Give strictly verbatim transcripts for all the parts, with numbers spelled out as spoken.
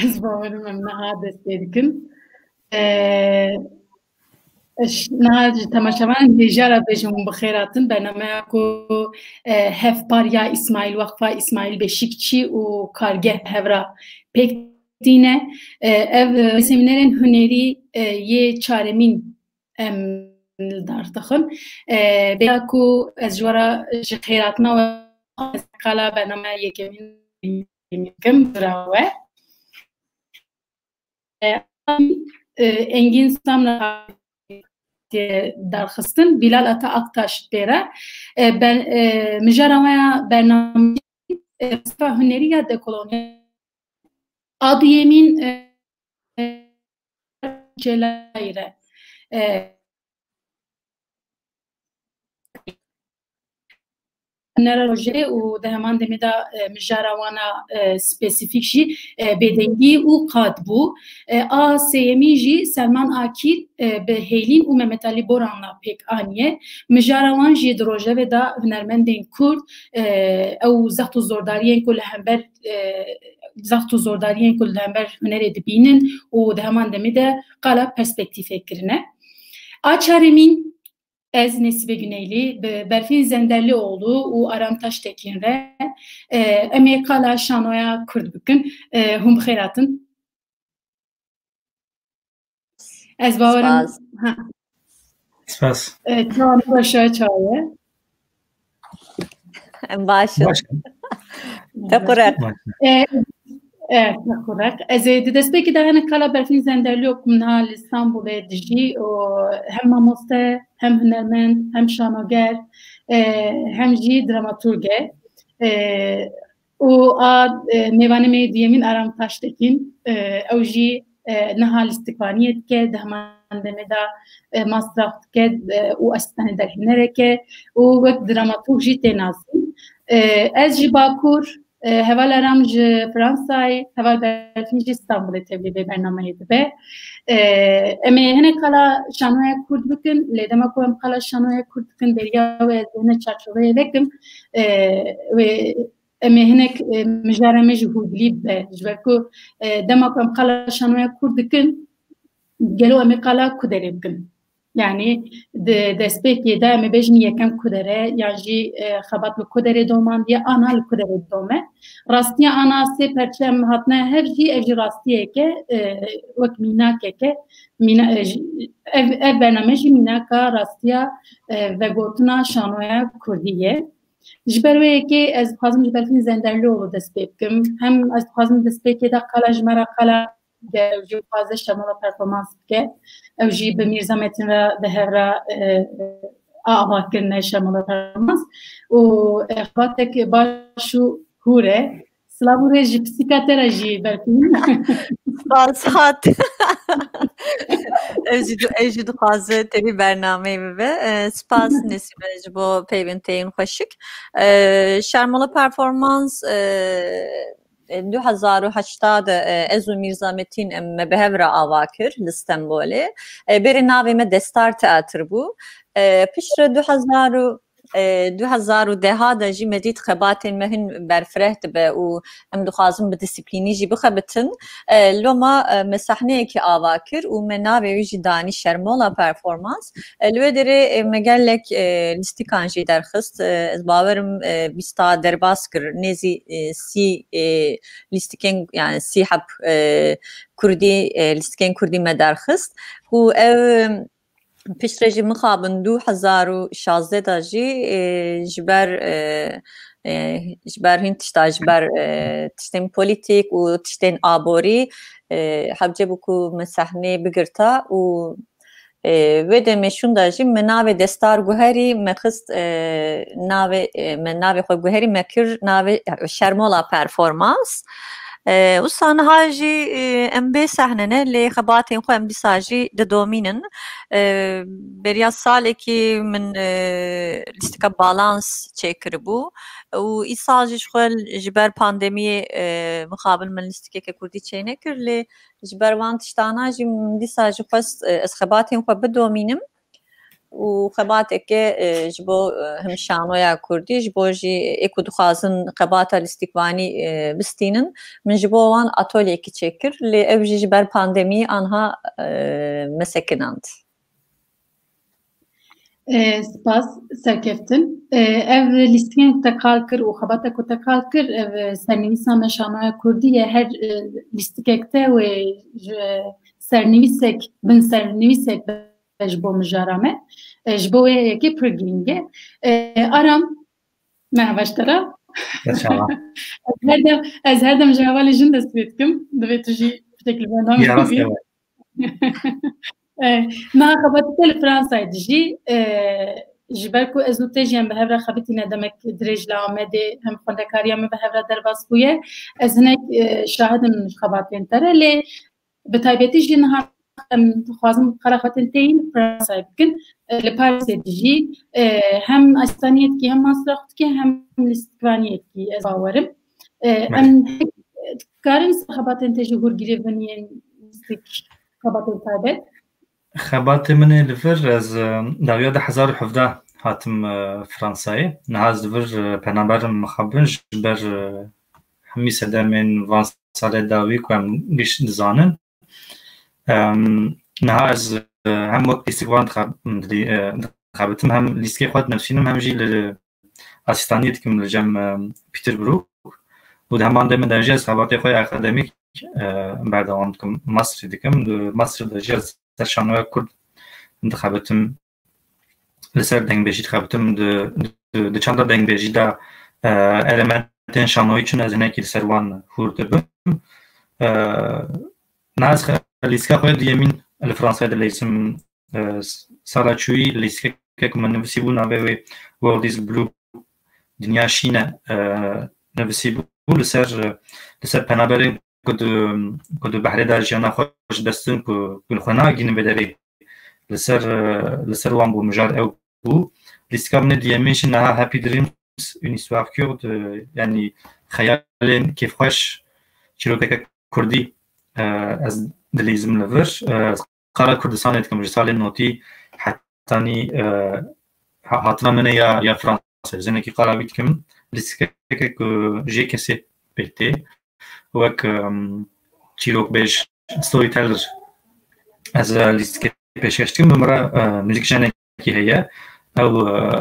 Ez bawerim em niha dest pê dikin. E, ez niha ji temaşevanên hêja re bêjim hûn bi xêr hatin. Bernameya ku, e, hevpar ya Îsmaîl, Weqfa Îsmaîl Beşîkçî û Kargeh hev re pêk tîne. E, ev, e, semînerên hunerî, e, yê çaremîn em li dar dixin. E, bêya ku ez ji we re ji xêrhatina we qala bername yekemîn bikim bira we. E, e, Engîn Samra tê derxistin, Bilal Ata Aktaş tê re. E, ben, e, mijara we ya bername, e, hunerî ya dekoloniya. A duyemîn, e, Celayî re. E, Nera rojê û di heman demê de, e, mijara wana, e, spesîfîk jî, e, bêdengî û qad bû. E, a sêyemîn jî Selman Akîl, e, bi Hêlîn û Mehmet Alî Boran'la pêk aniye. Mijara wan jî di rojevê de hunermendên Kurd, e, ew zext û zordariyên ku li hember, e, zext û zordariyên ku li hember hunerê dibînin û di heman demê de qala perspektîfê kirine. A çaremîn, ez Nesîbe Güneylî bi Berfîn Zenderlioğlu û Aram Taştekin re, e, em ê qala şanoya Kurd bikin. E, hûn bi xêr hatin. Ez bawerim. Spas. Ha. Spas. E, çawa baş e, çawa ye? Em baş in. Baş in. Te qurek. Baş in. E, e, te qurek. Ez ê di destpêkê de hinek qala Berfîn Zenderlio ku niha li Stenbolê dijî û hem mamoste, hem hunermend, hem şanoger, e, hem jî dramaturg e. E, û a, e, mêvanê me yê duyemîn Aram Taştekin, e, ew jî, e, niha lîstikvaniyê dike, di heman demê de, e, master dike, e, û asistanê derhênerek e û wek dramaturg jî tê nasîn. E, ez ji Bakur, e, heval Aram ji Fransayê, heval Berfîn jî Stenbolê tevlî vê bernameyê dibe. E, em ê hinek qala şanoya Kurd bikin, lê dema ku em qala şanoya Kurd dikin, beriya wê ez ê hinek çarçoveyê vekim, e, wê em ê hinek, e, mijara me ji hûdilî bibe, ji ber ku, e, dema ku em qala şanoya Kurd dikin, gelo em ê qala ku derê bikin? Yanî di destpêkê de em ê bêjin yekem ku dere, yan jî, e, xebat li ku derê domandiye, ana li ku derê didome? Rastiya ana sê perçe em hatine hev jî, ev jî rastiyeke, e, wek mînakeke, mîna-, e, jî, ev, ev bername jî mînaka rastiya, e, vegotina şanoya Kurdî ye. Ji ber wê yekê ez dixwazim ji Berfîn Zenderlioğlu dest pê bikim. Hem ez dixwazim destpêkê de qala ji me re qala, ew jî dixwaze şermola performans bike. Ew jî bi Mîrza Metin re di hev re, e, ava kirine şermola performans. Û, e, xebatek baş û hûr e. Silav û rêz ji pisîka te re jî, Berfîn. Spas hat. Ew jî, ew jî dixwaze tevî bernameyê bibe. E, spas Nesîbe ji bo peyvên te yên xweşik. E, şermola performans, e, e, du hezar û heşta de, e, ez û Mîrza Metîn em me bi hev re ava kir li Stenbolê. E, berê navê me Destar Teatr bû. E, piştre du hezar û, e, du hezar û deh de jî me dît xebatên me hin berfireh dibe û em dixwazin bi disiplînî jî bixebitin. E, loma, e, me sahneyekî ava kir û me navê wî jî danî Şermola Performans. E, li wê derê, e, me gelek, e, lîstikan jî derxist. E, ez bawerim, e, bîsta derbas kir, nêzî, e, sî, e, lîstikên, yani sî heb, e, kurdî, e, lîstikên kurdî me derxist. Û ev, e, piştre jî mixabin du hezar û şazdeh de jî, e, ji ber, e, e, ji ber hin tişta, ji ber, e, tiştên polîtîk û tiştên aborî, e, hebce bû ku me sahneyê bigirta û, e, wê demê şûnda jî me navê Destar guherî, me xist, e, navê, e, me navê xwe guherî, me kir navê, e, Şermola Performans. E, wisa niha jî, e, em bê sehne ne, lê xebatên xwe em dîsa jî didomînin. E, beriya salekî min, e, lîstika Balans çêkiribû û îsal jî ji xwe ji ber pandemiyê, e, mixabin min lîstikeke kurdî çênekir, lê ji ber van tiştana jî min dîsa jî xwest, e, ez xebatên xwe bidomînim. û xebateke, e, ji bo, e, him şanoya kurdî, ji bo jî ê ku dixwazin xebata lîstikvanî, e, bistînin, min ji bo wan atolyekî çêkir, lê ew jî ji ber pandemî anha, e, me sekinand. E, spas, serkeftin. E, ev lîstikên ku te qal kir û xebata ku te qal kir, ev, e, sernivîsa me şanoya kurdî ye. Her, e, lîstikek te wê ji sernivîsek, bin sernivîsek be ji bo mijara me. E, ji bo wê yekê pir girîng e. E, Aram, merhaba ji te re. Merhaba. Ez her dem, ez her dem ji hevalê jin dest pê dikim. Divê tu jî piçek li bendamê Ya, rast bî. Evet. E, niha xebatî te li Fransayê dijî, e, ji ber ku ez û te jî em bi hev re xebitîne demek dirêj li Amedê, hem xwendekariya min bi hev re derbas bûye. Ez hinek, e, şahid im ji xebatên te re, lê bi taybetî jî niha em dixwazin qala xebatên te yên Fransayê bikin. E, li Parisê dijî, e, hem asistaniyê dikî, hem master xwe dikî, hem lîstikvaniyê dikî, ez bawer im. E, Belê. Em dikarin ser xebatên te jî hûrgirê bin yên lîstik xebatên taybet? Xebatê min ê li vir, ez, e, dawiya du hezar û hevdeh hatim, e, Fransayê. Niha ez li vir, e, penaberim, mixabin ji ber, e, hemî sedemên van salê dawî ku em giş dizanin. Em, niha ez, e, hem wek lîstikvan dixeb-, di-, e, dixebitim, hem lîstikê xwe dinivîsim, hem jî li asistaniyê dikim li cem, e, Peter Brook. Û di heman demê de jî ez xebatê xwe akademîk, e, berdewam dikim, masterî dikim. Di master de jî ez ser şanoya kurd dixebitim, li ser dengbêjî dixebitim, di, di, di çanda dengbêjî de, e, elementên şanoyî çin, ez hinekî li ser wan hûr dibim. E, niha ez xe-, lîstika xwe duyemîn li Fransayê dileysim, e, sala çûyî lîstikek min nivîsî bû, navê wê World is Blue, Dinya Şîn e, e, nivîsî bû li ser, li ser penaberên ku di, ku di behrê de jiyana xwe ji dest didin, ku, ku li xwe nagihînin vê derê. Li ser, e, li ser wan bû, mijar ew bû. Lîstika min ê duyemîn jî niha Happy Dreams, Une histoire kurde, e, yanî xeyalên kêfxweş, çîrokeke kurdî, e, ez dileyzim li vir. E, qala Kurdistanê dikim ji salên notî hetanî, e, ha-, hatina min e ya, ya Fransayê. Zinekî qala wî dikim, lîstikeke ku jê kesê pê tê. Wek, em, çîrokbêj, storyteller, ez, e, lîstikê pêşkeş dikim. Bi min re, e, muzîkjenekî heye. Ew,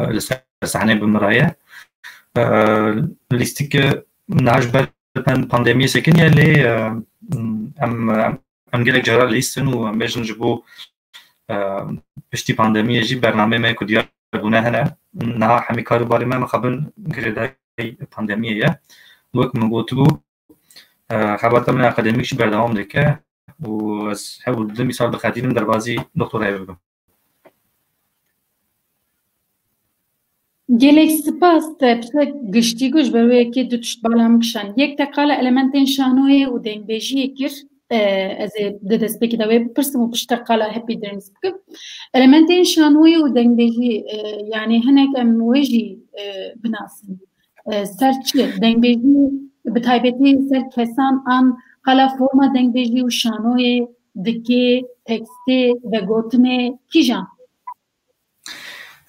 e, li ser sahnê bi min re ye. E, lîstik, e, niha ji ber pan-, pandemiyê sekiniye, lê, e, em, em, em gelek cara lîstin û em bêjin ji bo, e, piştî pandemiyê jî bernameyê me ku diyar bûne hene. Niha hemî kar û barê me mixabin girêdayî pandemiyê ye. Wek min gotibû, e, xebata min akademîk jî berdewam dike û ez hewl didim îsal biqedînim derbazî doktorayê bibim. Gelek spas te piçek giştî got ji ber wê yekê du tişt bala min kişand. Yek te qala elementên şanoyê û dengbêjiyê kir. E, ez ê di destpêkê de wê bipirsim û piştre qala Happy Dreams bikim. Elementên şanoyê û dengbêjiyê, e, yanî hinek em wê jî, e, binasin. E, ser çi? Dengbêjî bi taybetî ser kesan an qala forma dengbêjî û şanoyê, dikê, tekstê, vegotinê kîjan?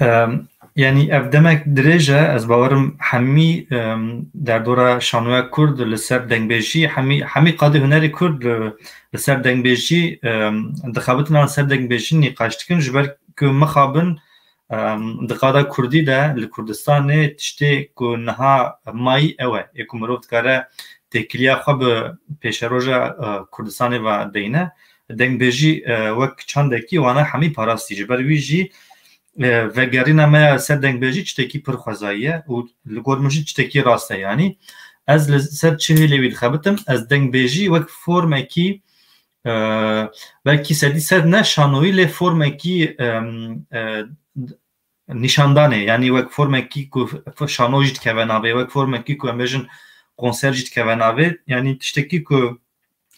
Em, yanî ev demek dirêj e, ez bawerim hemî, em, derdora şanoya kurd li ser dengbêjî, hemî, hemî qadê hunerê kurd li, li ser dengbêjî, em, dixebitin an ser dengbêjî nîqaş dikin, ji ber ku mixabin, em, di qada kurdî de li Kurdistanê tiştê ku niha mayî ew e, ê ku mirov dikare têkiliya xwe bi pêşeroja, e, Kurdistanê ve deyne. Dengbêjî, e, wek çandekî wana hemî parastî. Ji ber wî jî, e, vegerîna me ya ser dengbêjî tiştekî pir xwezayî ye û li gor min jî tiştekî rast e. Yanî ez li ser çi hêlê wî dixebitim, ez dengbêjî wek formekî, e, belkî sedî sed ne şanoyî, lê formekî, em, e, nîşandanê, yanî wek formekî ku f-, şano jî dikeve navê, wek formekî ku em bêjin konser jî dikeve navê, yanî tiştekî ku,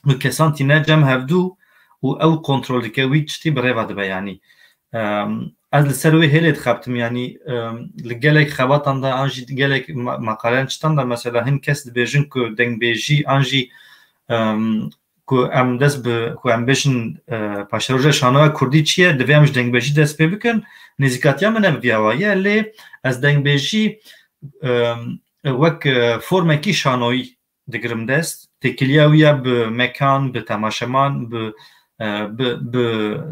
ku kesan tîne cem hevdû û ew kontrol dike, wî tiştî bi rêva dibe, yanî. Em, ez li ser wê hêlê dixebtim, yanî, em, li gelek xebatan de an jî gelek ma-, maqalen çitan de mesela hin kes dibêjin ku dengbêjî an jî, em, ku em dest bi, ku em bêjin, e, paşeroja şanoya kurdî çi ye, divê em ji dengbêjî dest pê bikin. Nêzîkatiya min e bi vî awayî ye, lê ez dengbêjî, e, wek, e, formekî şanoyî digirim dest. Têkiliya wî ya bi mekan, bi temaşeman, bi, e, bi, bi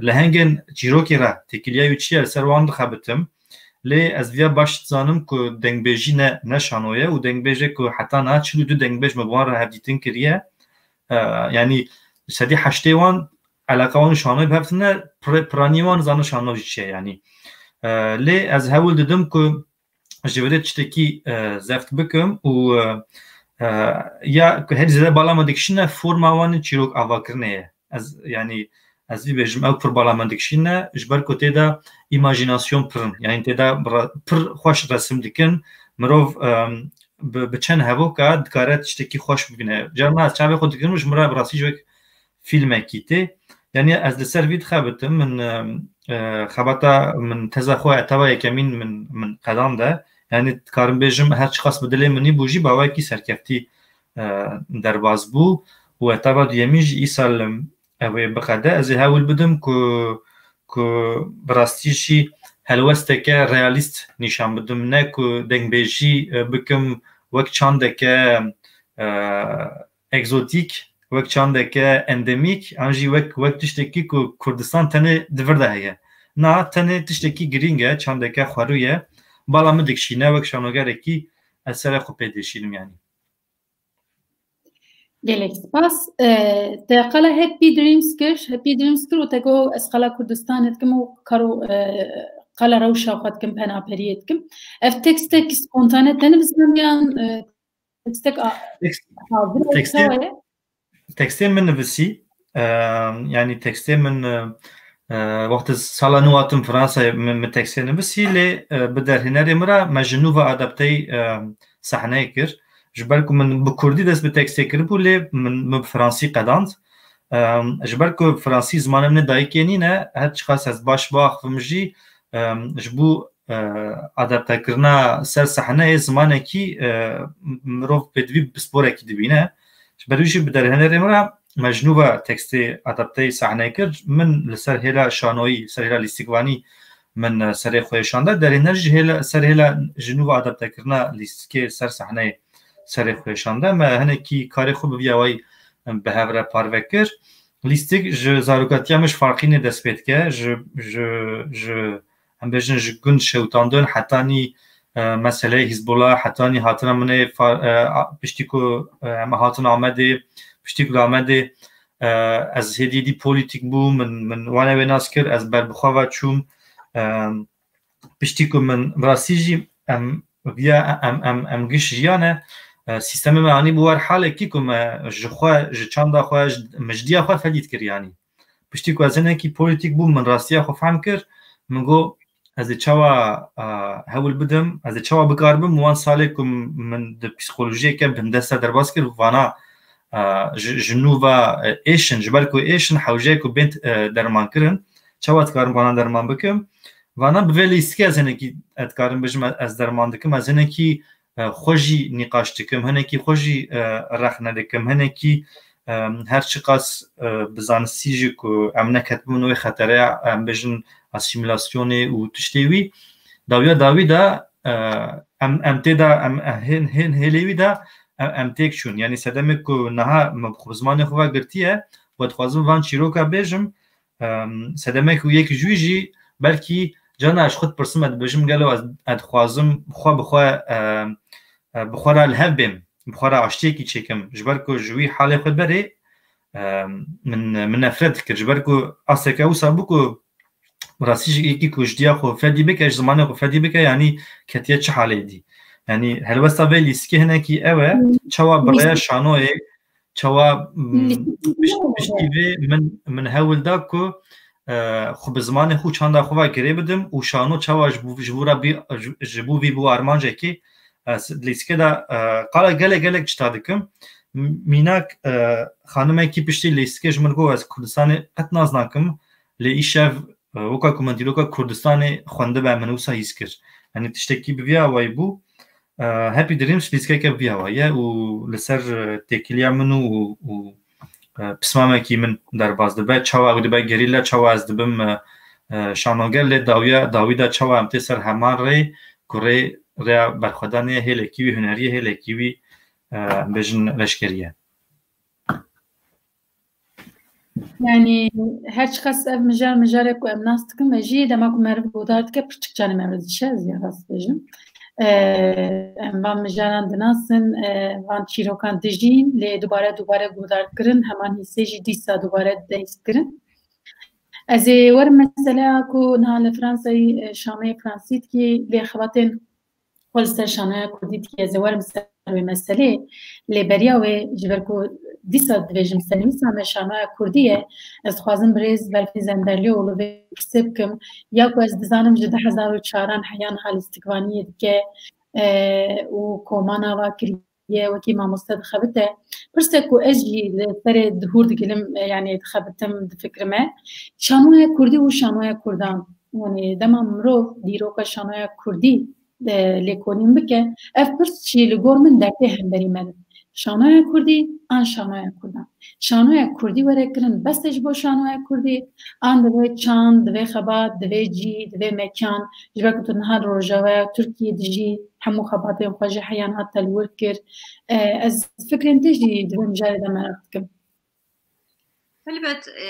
lehengên çîrokê re têkiliya wî çi ye, li ser wan dixebitim. Lê ez viya baş dizanim ku dengbêjî ne, ne şano ye û dengbêjê ku heta niha çil û du dengbêj me bi wan re hevdîtin kiriye. E, yanî sedî heştê wan eleqa wan û şanoyê bi hev tune, pir-, piranî wan zanin şano jî çi ye yanî. E, lê ez hewl didim ku ji vê de tiştekî, e, zeft bikim û, e, e, ya ku herî zêde bala me dikişîne forma wan ên çîrok avakirinê ye. Ez, yanî, ez vî bêjim, ew pir bala me dikişîne, ji ber ku tê de îmajînasyon pir in. Yanî tê de ra-, pir xweş resim dikin. Mirov, e, bi, bi çend hevoka dikare tiştekî xweş bibîne. Carna ez çavê xwe dikirim, ji min re bi rastî ji wek fîlmekî tê. Yanî ez li ser vî dixebitim, min, e, e, xebata min, teza xwe, etaba yekemîn min, min qedand e. Yanî dikarim bêjim her çiqas bi dilê min nîbû jî, bi awayekî serkeftî, e, derbas bû û etaba duyemîn jî îsal, em, ew ê biqede. Ez ê hewl bidim ku, ku bi rastî jî helwesteke realîst nîşan bidim. Ne ku dengbêjî, e, bikim wek çandeke, e, egzotîk, wek çandeke endemîk, an jî wek, wek tiştekî ku Kurdistan tenê di vir de heye. Na, tenê tiştekî girîng e, çandeke xwerû ye. Bala min dikişîne wek şanogerekî ez serê xwe pê dêşînim yanî. Gelek spas. E, te qala Happy Dreams kir, Happy Dreams kir û te got ez qala Kurdistanê dikim û karo, e, qala rewşa xwe dikim, penaperiyê dikim. Ev tekstek spontane te nivîsand yan, e, tekstek a-, Tekst-, hazir tekstê, çawa ye? Tekstê min nivîsî, e, yanî tekstê min, e, e, wextê sala nû hatim Fransayê min, min tekstê nivîsî, lê, e, bi derhênerê min re me ji nû ve adapteyî, e, sahneyê kir. Ji ber ku min bi kurdî dest bi tekstê kiribû, lê min, min bi fransî qedand. E, ji ber ku fransî zimanê min ê dayikê nîne, her çiqas ez baş biaxivim jî, e, ji bo e, adaptekirina ser sahneyê zimanekî, e, mirov pêdivî pisporekî dibîne. Ji ber wî jî bi derhênerê min re me ji nû ve tekstê adapteyî sahneyê kir. Min li ser hêla şanoyî, ser hêla lîstikvanî min, e, serê xwe şande. Derhêner jî hêla, ser hêla ji nû ve adaptekirina lîstikê ser sahneyê serê xwe şande. Me hinekî karê xwe bi vî awayî, e, bi hev re parve kir. Lîstik ji zarokatiya min ji Farqînê dest pê dike. Ji, ji, ji em bêjin ji gund şewitandin hetanî, e, meseleyê Hizbullah, hetanî hatina min ê fa-, e, a-, piştî ku, e, em hatin Amedê, piştî ku li Amedê, e, ez hêdî hêdî polîtîk bûm, min, min wan ewê nas kir, ez ber bi xwe ve çûm. E, piştî ku min bi rastî jî em viya em, em, em giş jiyane, e, sîstemê me anî bû wer halekî ku me ji xwe, ji çanda xwe, ji, min ji diya xwe fedî dikir yanî. Piştî ku ez hinekî polîtîk bûm, min rastiya xwe fehm kir. Min got, ez ê çawa, a, hewl bidim, ez ê çawa bikaribim wan salê ku min di psîkolojiyeke bindest de derbas kir, vana, a, ji, ji nû ve, e, êşin, ji ber ku êşin hewce ku bên, e, derman kirin, çawa dikarim vana derman bikim? Vana bi vê lîstikê ez hinekî, ez dikarim bêjim, ez derman dikim, ez hinekî e, xwe jî nîqaş dikim, hinekî xwe jî, e, rexne dikim, hinekî, e, her çiqas, e, bi zanistî jî ku em neketibin wê xetereya, em bêjin asîmîlasyonê û tiştê wî, dawiya dawî de, e, em, em tê de, em, e, hên, hên hêlê wî de, em, em têk çûn. Yanî sedemê ku niha me bi xwe bi zimanê xwe ve girtiye, we dixwazim van çîroka bêjim, Em, sedemek û yek ji wî jî belkî cana ez xwe dipirsim, ez dibêjim, gelo ez, ez dixwazim xwe bi xwe, em, e, bi xwe re li hev bêm, bi xwe re aştiyekî çêkim. Ji ber ku ji wî halê xwe berê, em, min, min nefret dikir. Ji ber ku asteke wisa bû ku bi rastî jî yekî ku ji diya xwe fedî bike, ji zimanê xwe fedî bike, yanî ketiye çi halê dî. Yanî helwesta vê lîstikê hinekî ew e, Hmm. çawa bi rêya Lîstik- şanoyê, çawa, mm, Lîstik- piş-, piştî vê min, min hewl da ku, e, xwe bi zimanê xwe û çanda xwe ve girê bidim û şano çawa ji bo, ji bo re bî, ji, ji bo vî bû armancekî, e, s-, lîstikê de, e, qala gelek, gelek çita dikim. M-, mînak, e, xanimekî piştî lîstikê ji min got, ez Kurdistanê qet nas nakim, lê îşev, e, weka ku min dîroka Kurdistanê xwendibe, min wisa hîs kir. Yanî tiştekî bi vî awayî bû. E, Happy Dreams lîstikeke vî awayî ye û li ser, e, têkiliya min û, û, e, pismamekî min derbas dibe. Çawa ew dibe gerîla, çawa ez dibim, e, e, şanoger, lê dawiya, dawî de çawa em tê ser heman rê, ku rê, rêya berxwedanê hêlekî wî, huneriyê hêlekî wî, e, em bêjin leşkerî ye. Yani her çiqas ev mijar, mijarê ku em nas dikim, me jî dema ku meriv guhdar dike, pirçik canê me re diçe, ez ya rast bêjim. Em van mijaran dinasin, van çîrokan dijîn, lê dubare dubare guhdarkirin, heman hîsê jî dîsa dubare dihîstkirin. Ez ê werim meseleya ku niha li Fransayê, e, şaneyê Fransî dikî, lê xebatên xwe li ser şanoya kurdî dikî, ez ê werim ser wê meseleyê. Lê beriya wê, ji ber ku dîsa dibêjim, senivîsa me şanoya kurdî ye, ez dixwazim birêz Berfîn Zenderlîoglu vê pirsê bikim, ya ku ez dizanim ji du hezar û çaran heya niha lîstikvaniyê dike, e, û koma nava kiriye, wekî mamoste dixebite. Pirsek ku ez jî li serê dihûr digilim, e, yani dixebitim, difikirime. Şanoya kurdî û şanoya kurdan. Yani dema mirov dîroka şanoya kurdî, e, lêkolîn bike, ev pirs jî li gor min dertê hemberî me de. Şanoya kurdî an şanoya kurdan? Şanoya kurdî were kirin bes e ji bo şanoya kurdî, an divê çand, divê xebat, divê cî, divê mekan, ji ber ku tu niha li Rojavaya Tirkiyê dijî, hemû xebatên xwe ji heya niha te li wir kir. E, ez fikrên te jî di vê mijarê de meraq dikim. Helbet, e,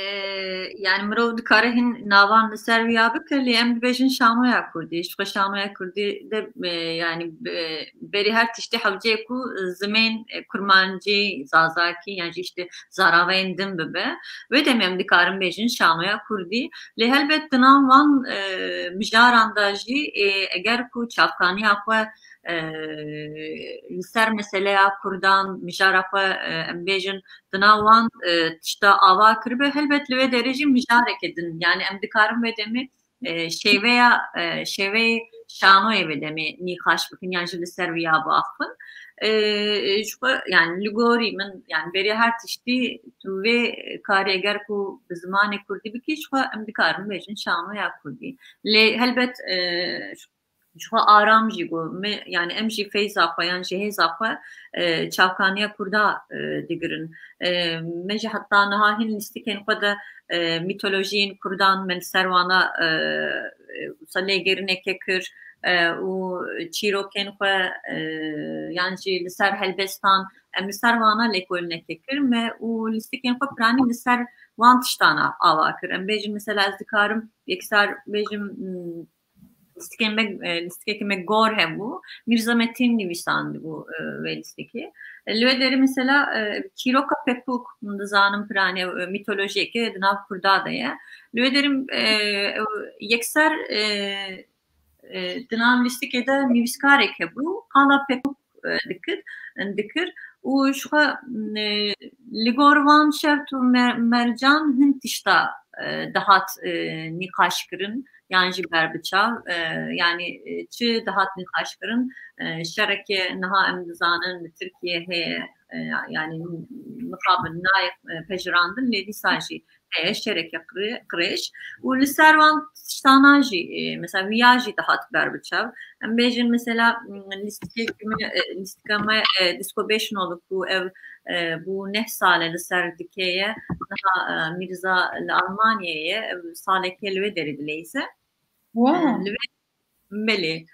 yani mirov dikare hin navan li ser wî ya bike, lê em dibêjin şanoya kurdî. Ji xwe şanoya kurdî de, e, yani, e, berî her tiştî hewce ku zimên, e, kurmancî, zazakî, yan jî işte zaraveyên din bibe. Wê demê em dikarin bêjin şanoya kurdî. Lê helbet di nav van, e, mijaran de jî, e, eger ku çavkaniya xwe, e, li ser meseleya kurdan, mijara xwe, e, em bêjin, di nav wan, e, tişta ava kiribe, helbet li wê derê jî mijareke din. Yani em dikarin wê demê, e, şêveya, e, şêveyê şanoyê wê demê nîqaş bikin, yan jî li ser wî ya biaxivin. E, e, ji xwe, yani li gorî min, yani berî her tiştî tu vê karê eger ku bi zimanê kurdî bikî, ji xwe em dikarin bêjin şanoya kurdî. Lê helbet, e, ji xwe Aram jî got, me, yani em jî feyza xwe yan jî hêza xwe, e, çavkaniya kurda, e, digirin. E, me jî heta niha hin lîstikên xwe de, e, mîtolojiyên kurdan me li ser wana, e, e, wisa lêgerineke kir, e, û çîrokên xwe, e, yan jî li ser helbestan, em li ser wana lêkolîneke kir me û lîstikên xwe piranî li ser wan tiştana ava kir. Em bêjin, mesela ez dikarim yekser bêjim, m, lîstikên me, e, lîstikeke me gor hebû. Mîrza Metîn nivîsandibû, e, vê lîstikê. E, li wê derê mesela, e, çîroka Pepûk, hûn dizanin piranî, e, mîtolojiyeke di nav kurda de ye. Li wê derê, e, e, yekser, e, e, di nav lîstikê de nivîskarek hebû, qala Pepûk, e, dikir, dikir û ji xwe, e, li gor van şert û me-, mercan hin tişta, e, dihat, e, nîqaş kirin. Yan jî berbiçav, e, yani, e, çi dihat nîqaşkirin, e, şereke niha em dizanin li Tirkiye heye, e, yani miqabil nayê, e, pejirandin, lê dîsa jî heye şereke qirê-, qirêj û li ser wan tiştana jî, e, mesela viya jî dihat berbiçav. Em bêjin mesela, m, lîstikek me, e, lîstika me, e, Disko Beş Nolu ku ev, e, bû neh sale li ser dikê ye, niha, e, Mîrza li Almanyayê ye, ev salekê li wê derê dileyze. Wow. Li vê, belê.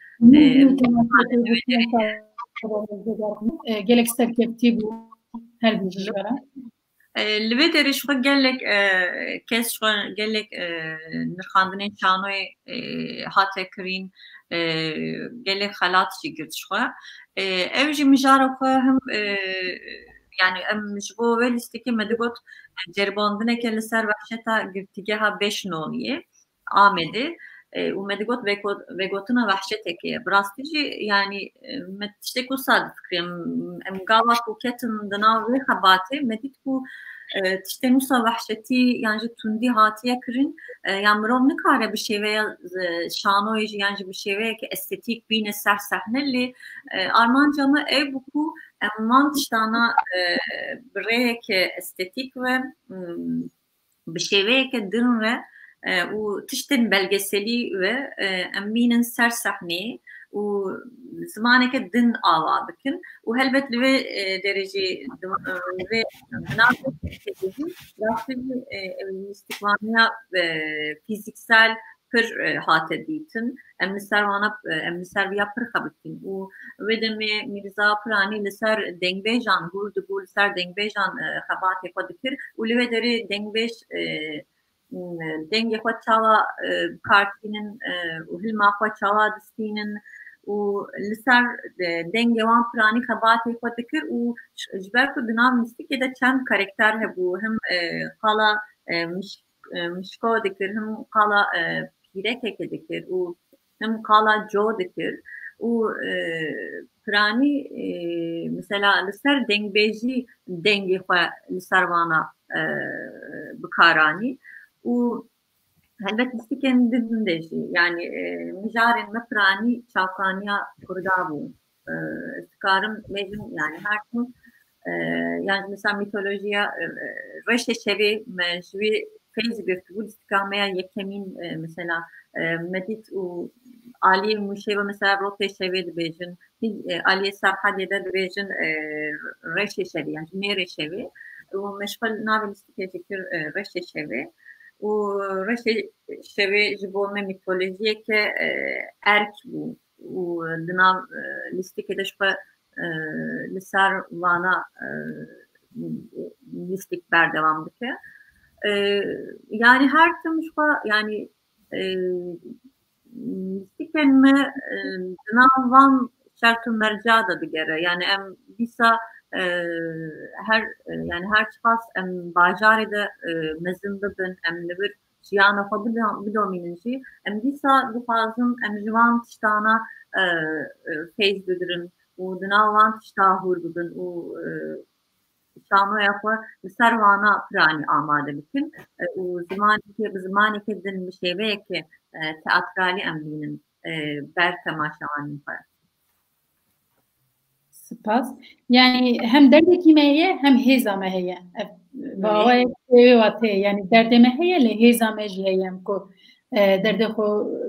Gelek serkeftî bû her bijî ji we re. Li vê derê ji xwe gelek, e, kes ji xwe gelek, e, nirxandinên şanoyê, e, hate kirîn, e, gelek xelat jî girt ji xwe. E, ev jî mijara xwe him, e, yani em ji bo vê lîstikê me digot, e, ceribandineke li ser wehşeta girtîgeha Beş Noliyê. Amedê, e, û me digot veko-, vegotina wehşetekê ye. Bi rastî jî, yanî, e, me tiştek wisa difikirî. Em, em gava ku ketin di nav vê xebatê, me dît ku, e, tiştên wisa wehşetî yan jî tundî hatiye kirin, e, yan mirov nikare bi şêveya, e, şanoyê jî yan jî bi şêveyeke estetîk bîne ser sehne, lê, e, armanca me ew bû ku em van tiştana, e, bi rêyeke estetîk ve, m, bi şêweyeke din re, e, û tiştên belgeselî ve, e, em bînin ser sehneyê û zimaneke din ava bikin û helbet li vê, e, derê jî di, e, li vê binavê jî rastî jî, e, ew lîstikvaniya, e, fîzîksel pir, e, hate dîtin. Em li ser wana, e, em li ser viya pir xebitîn û wê demê Mîrza Piranî li ser dengbêjan hûr dibû, li ser dengbêjan, e, xebatê xwe dikir û li wê derê dengbêj, e, dengê xwe çawa, e, bi kar tînin, e, û hilma xwe çawa distînin û li ser, e, dengê wan piranî xebatê xwe dikir û ji, ji ber ku di nav lîstikê de çend karekter hebû, him, e, qala, e, miş-, e, mişko dikir, him qala, e, pîrekekê dikir û him qala co dikir û, e, piranî, e, mesela li ser dengbêjî dengê xwe li ser vana, e, bi kar anî û helbet lîstikên din de jî, yanî, e, mijarên me piranî çavkaniya Kurda bû. E, ez dikarim bêjim, yanî her tim, e, yan jî mesela mîtolojiya, e, e, reşê şevê me ji wî feyz girtibû, lîstika me ya yekemîn, e, mesela, e, me dît û aliyê Mûşê ve mesela rotê şevê dibêjin, hîn, e, aliyê Serhedê de dibêjin, e, reşê şevê, yan jî mêrê şevê. Û me ji xwe navê lîstikê jî kir, e, reşê şevê. Û reşê şevê ji bo me mîtolojiyeke, e, erk bû. Û di nav, e, lîstikê de ji xwe, e, li ser vana, e, lîstik berdewam dike. E, yanî her tim ji xwe, yanî, e, lîstikên me, e, di nav van şert û merca de digere. Yanî em dîsa, e, her, e, yanî her çiqas em bajarê de, e, mezin bibin, em li vir jiyana xwe bido-, bidomînin jî, em dîsa dixwazin em ji van tiştana, e, e, feyz bigirin û di nav van tişta hûr bibin û, e, şanoya xwe li ser vana piranî amade bikin, e, û zimanekê, bi zimanekê din, bi şêweyeke, e, teatralî em bînin, e, ber temaşevanên xwe. Spas. Yani hem derdekî me heye, hem hêza me heye. Ev, bi awayek wê watê, yani derdê me heye, lê hêza me jî heye, em ku, e, derdê xwe,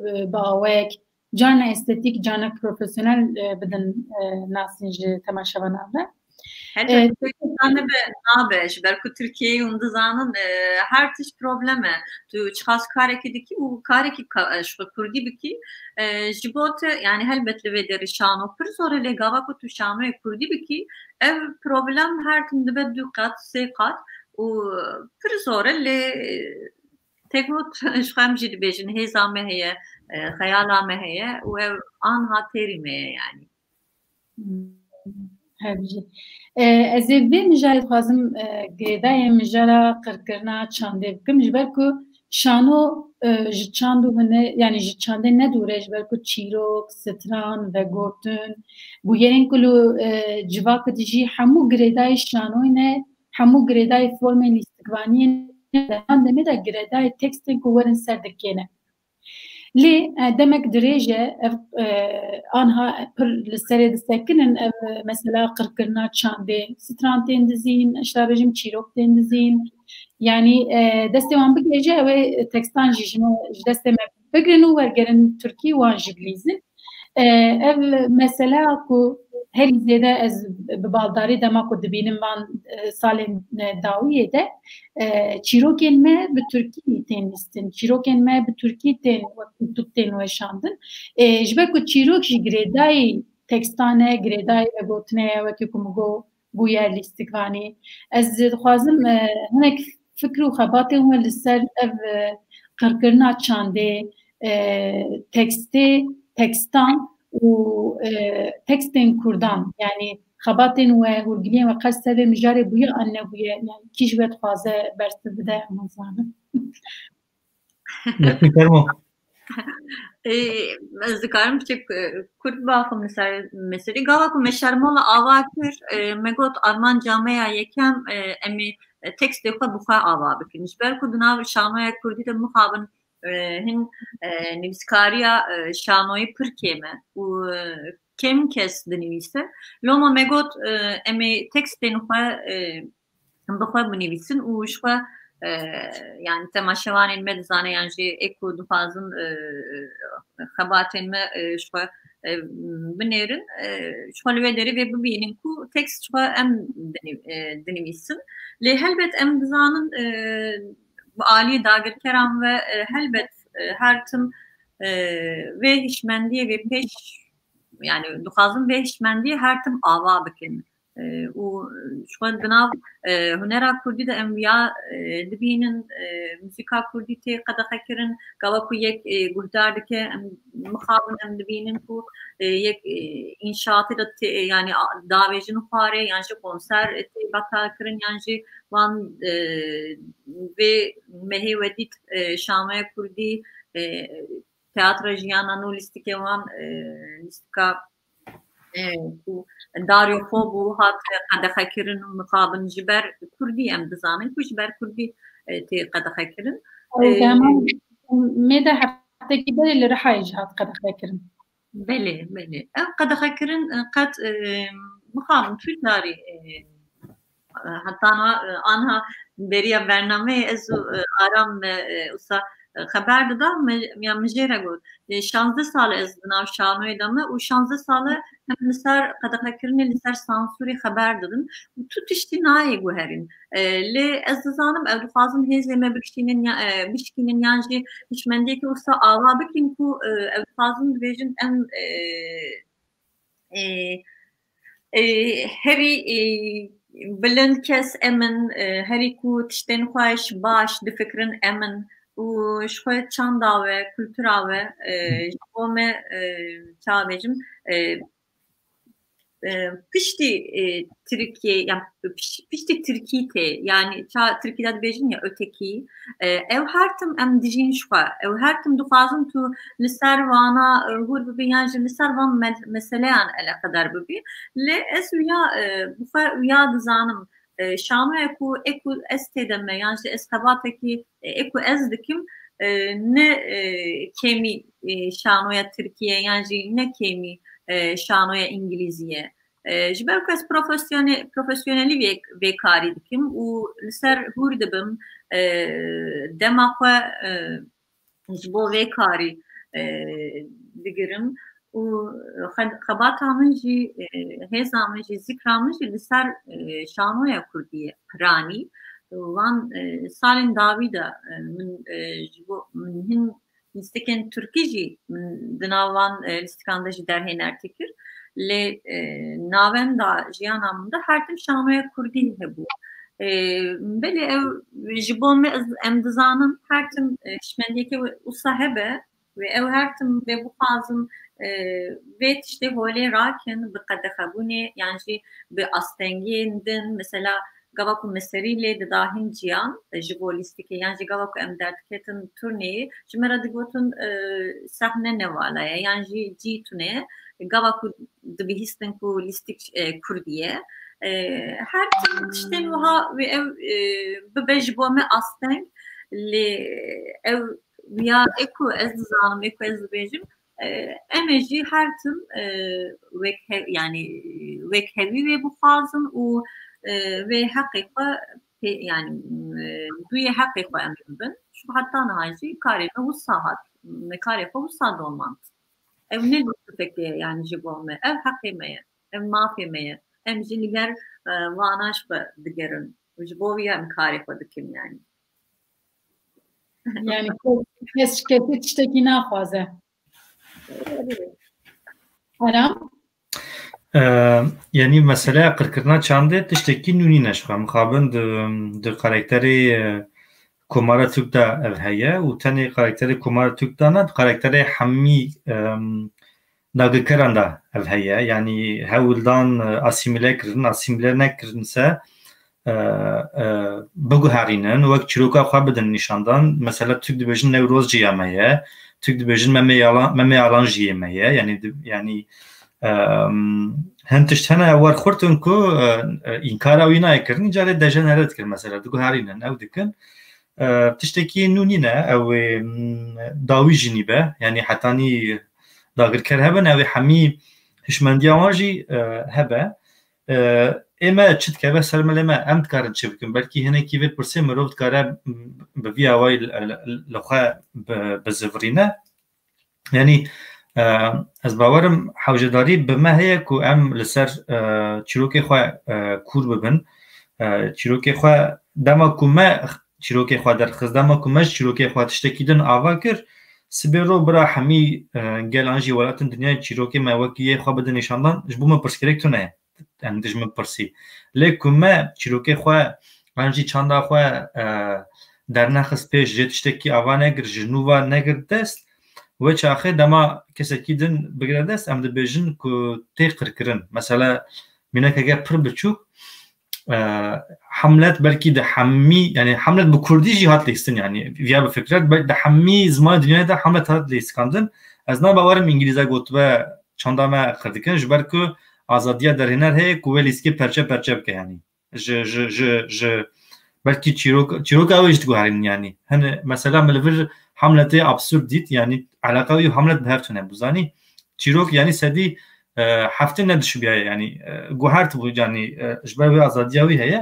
e, bi awayek carna estetîk, carna profesyonel, e, bidin, e, nasîn ji temaşevanan ve. Helbet, e, nabe, nabe, ji ber ku Tirkiyeyê hûn dizanin, e, her tişt problem e. Tu çiqas karekî dikî û karekî ka-, e, ji xwe kurdî bikî, e, ji bo te, yani helbet li vê derê şano pir zor e, lê gava ku tu şanoyê kurdî bikî, ev problem her tim dibe du qat, sê qat û pir zor e, lê, e, têk got, ji xwe em jî dibêjin, hêza me heye, e, xeyala me heye û ev anha têrî me ye, yani. Her bijî. E, ez ê vê mijarê dixwazim, e, girêdayê mijara qirkirina çandê bikim, ji ber ku şano, e, ji çand û hune-, yani ji çandê ne dûr e, ji ber ku çîrok, stran, vegotin, bûyerên ku li, e, civakê dijî hemû girêdayê şanoyê ne, hemû girêdayê formên lîstikvaniyê ne, di van demê de girêdayê tekstên ku werin ser dirkê ne. Lê, e, demek dirêj e, ev, e, anha pir li serê disekinin, ev, e, mesela qirkirina çandê, stran tên dizîn, ez jî bêjim çîrok tên dizîn. Yanî, e, destê wan bigihêje, ew ê tekstan jî ji me, ji destê me bigirin û wergerin Tirkî, wan jî bilîzin. E, ev meseleya ku herî zêde ez bi baldarî dema ku dibînim van, e, salên, e, dawiyê de, e, çîrokên me bi tirkî tên lîstin, çîrokên me bi tirkî tên wek pirtûk tên weşandin. E, ji ber ku çîrok jî girêdayî tekstan e, girêdayî vegotinê ye, wekî ku min got, bûyer lîstikvanî. Ez dixwazim, e, hinek fikr û xebatên we li ser ev, e, qirkirina çandê, e, tekstê, tekstan û, e, tekstên kurdan, yanî xebatên we, hûrgiliyên we qet ser vê mijarê bûye an nebûye, yanî kî ji we dixwaze bersiv bide, em nizanin. Destê fermo. Ê, ez dikarim piçek, e, kurt biaxivim li ser meselê. Gava ku me şermola ava kir, e, me got armanca me ya yekem, e, em ê, e, tekstê xwe bi xwe ava bikin. Ji ber ku di nav şanoya kurdî de mixabin, e, hin, e, nivîskariya, e, şanoyê pir kêm e û, e, kêm kes dinivîse. Loma me got, e, em ê tekstên xwe, e, bi xwe binivîsin û ji xwe, e, yani temaşevanên me dizane yan jî ê ku dixwazin, e, xebatên me, e, ji xwe, e, binêrin, e, ji xwe li wê derê vê bibînin ku tekst ji xwe em dinî-, e, dinivîsin. Lê helbet em dizanin, e, bi alî dagirkeran ve, e, helbet, e, her tim, e, vê hişmendiyê vê pêş, yani dixwazin vê hişmendiyê her tim ava bikin. E, û ji xwe di nav, e, hunera kurdî de em ya, e, dibînin, e, muzîka kurdî tê qedexekirin. Gava ku yek, e, guhdar dike, em mixabin em dibînin ku, e, yek, e, înşaatê de tê, yani a-, davêjin xwarê, yan jî konser, e, tê betalkirin, yan jî van, e, vê mehê we dît, e, şanoya kurdî, e, Teatra Jiyana nû lîstikê wan, e, lîstika, e, ku Dario Fo bû, hat qedexekirin û mixabin ji ber kurdî, em dizanin ku ji ber kurdî, e, tê qedexekirin. Ew E, dema me de heftekî berê li Rihayê jî hat qedexekirin. Belê, belê. Ev qedexekirin, e, qet, e, mixabin tu carî, e, e, heta na, e, anha beriya bernameyê ez û, e, Aram me, e, usa, e, xeber dida, me, ya min jê re got. E, şazdeh sal e ez di nav şanoyê de me û şazdeh sal e em li ser qedexekirinê, li ser sansûrê xeber didin û tu tiştî nayê guherîn. E, lê ez dizanim ew dixwazin hêzê me bikişînin ya, e, bişkînin yan jî hişmendiyekî wisa ava bikin ku, e, ew dixwazin dibêjin em, e, e, e, herî, e, bilind kes em in, e, herî ku tiştên xweş baş difikirin em in û ji xwe çanda we, kultura we, e, ji bo me, e, çawa bêjim, e, e, piştî, e, Tirkiye, yani piş-, piştî Tirkî tê, yani ça-, Tirkî de dibêjin ya öteki, e, ew her tim em dijîn ji xwe, ew her tim dixwazin tu li ser vana, e, hûr bibî, yan jî li ser van me-, meseleyan eleqedar bibî. Lê ez wiya, e, bi xwe wiya dizanim, e, şanoya ku ê ku ez tê de me, yan jî ez xebatekî, e, ê ku ez dikim, e, ne, e, kêmî, e, şanoya Tirkiye, yan jî ne kêmî, e, şanoya Îngilîzî ye. E, ji ber ku ez profesyone-, profesyonelî vê, vê karî dikim û li ser hûr dibim, e, dema xwe, e, ji bo vê karî, e, digirim û xe-, xebata min jî, e, hêza min jî, zikra min jî li ser, e, şanoya kurdî ye piranî. Van, e, salên dawî de, e, min, e, ji bo min hin lîstikên tirkî jî min di nav van, e, lîstikan de jî derhêner dikir. Lê, e, navenda jiyana min de her tim şanoya kurdî hebû. E, belê ew ji bo me ez, em dizanin her tim, e, hişmendiyeke wisa hebe. Wê ew her tim wê bixwazin, e, vê tiştê holê rakin, bi qedexebûnê yan jî bi astengiyên din, mesela gava ku me serî lê dida hin ciyan, e, ji bo lîstikê, yan jî gava ku em derdiketin turneyê, ji me re digotin, e, sehne ne vala ye, yan jî cî tune ye. Gava ku dibihîstin ku lîstik, e, kurdî ye. E, her tim tiştên wiha wê ew, e, bibe ji bo me asteng, lê ew ya ê ku ez dizanim, ê ku ez dibêjim, e, em ê jî her tim, e, wek hev-, yani, wek hevî wê bixwazin û, e, wê heqê xwe pê-, yani, e, duyê heqê xwe em bibin. Çi heta niha jî karê me wisa hat, me karê xwe wisa domand. Ew ne lûtfeke ye, yani, ji bo me. Ev heqê me ye. Ev mafê me ye. Em jî li ber, e, vana ji xwe digerin. Ji bo wî em karê xwe dikin, yani. Yani kes, kes ji kesî tiştekî naxwaze. Aram? E, yanî meseleya qirkirina çandê tiştekî nû nîne ji xwe. Mixabin di, di karakterê, e, Komara Tirk de ev heye û tenê karakterê Komara Tirk de ne, di karakterê hemî, em, dagirkeran de ev heye. Yanî hewldan, e, asîmîle kirin, asîmîle nekirin se, e, e, biguherînin, wek çîroka xwe bidin nîşandan. Mesela Tirk dibêjin Newroz jî ya me ye, Tirk dibêjin Memê Yalan, Memê Yalan jî yê me ye. Yanî di-, yanî, em, hin tişt hene ew wer xurt in ku, e, e, înkara wî nayê kirin, carê dejenere dikir mesela, diguherînin, ew dikin. E, tiştekî nû nîne, ew ê, m, dawî jî nîbe, yanî hetanî dagirker hebin, ew ê hemî hişmendiya wan jî, e, hebe. e, ê me çi dikeve ser milê me, em dikarin çi bikin? Belkî hinekî vê pirsê mirov dikare, m, bi vî awayî li, li, li xwe bi, bizivirîne. Yanî, e, ez bawerim hewcedarî bi me heye ku em li ser, e, çîrokê xwe, e, kûr bibin. E, çîrokê xwe, dema ku me çîrokê xwe derxist, dema ku me ji çîrokê xwe tiştekî din ava kir, sibê ro bira hemî, e, gel an jî welatên dinyayê çîrokê me wekî yê xwe bidin nîşandan, ji bo me pirsgirêk tune ye. Em dij min pirsî. Lê ku me çîrokê xwe, an jî çanda xwe, e, dernexist pêş, jê tiştekî ava nekir, ji nû ve negir dest, wê çaxê dema kesekî din bigire dest, em dibêjin ku tê qirkirin. Mesela, mînekeke pir biçûk, e, Hamlet belkî di hemî, yanî Hamlet bi kurdî jî hat lîstin, yanî viya bifikret, belkî di hemî zimanê dinyayê de Hamlet hat lîskandin. Ez nabawerim îngilîze gotibe çanda me qir dikin, ji ber ku azadiya derhêner heye ku wê lîskê perçe perçe bike, yanî. Ji, ji, ji, ji, belkî çîrok, çîroka wê jî diguherînin, yanî. Hene mesela min li vir Hamletê absurd dît, yanî eleqa wî û Hamlet bi hev tune bû, zanî. Çîrok, yanî sedî, e, heftê nedişibiyaye, yanî, e, guhert bû, yanî, e, ji ber wê azadiya wî heye.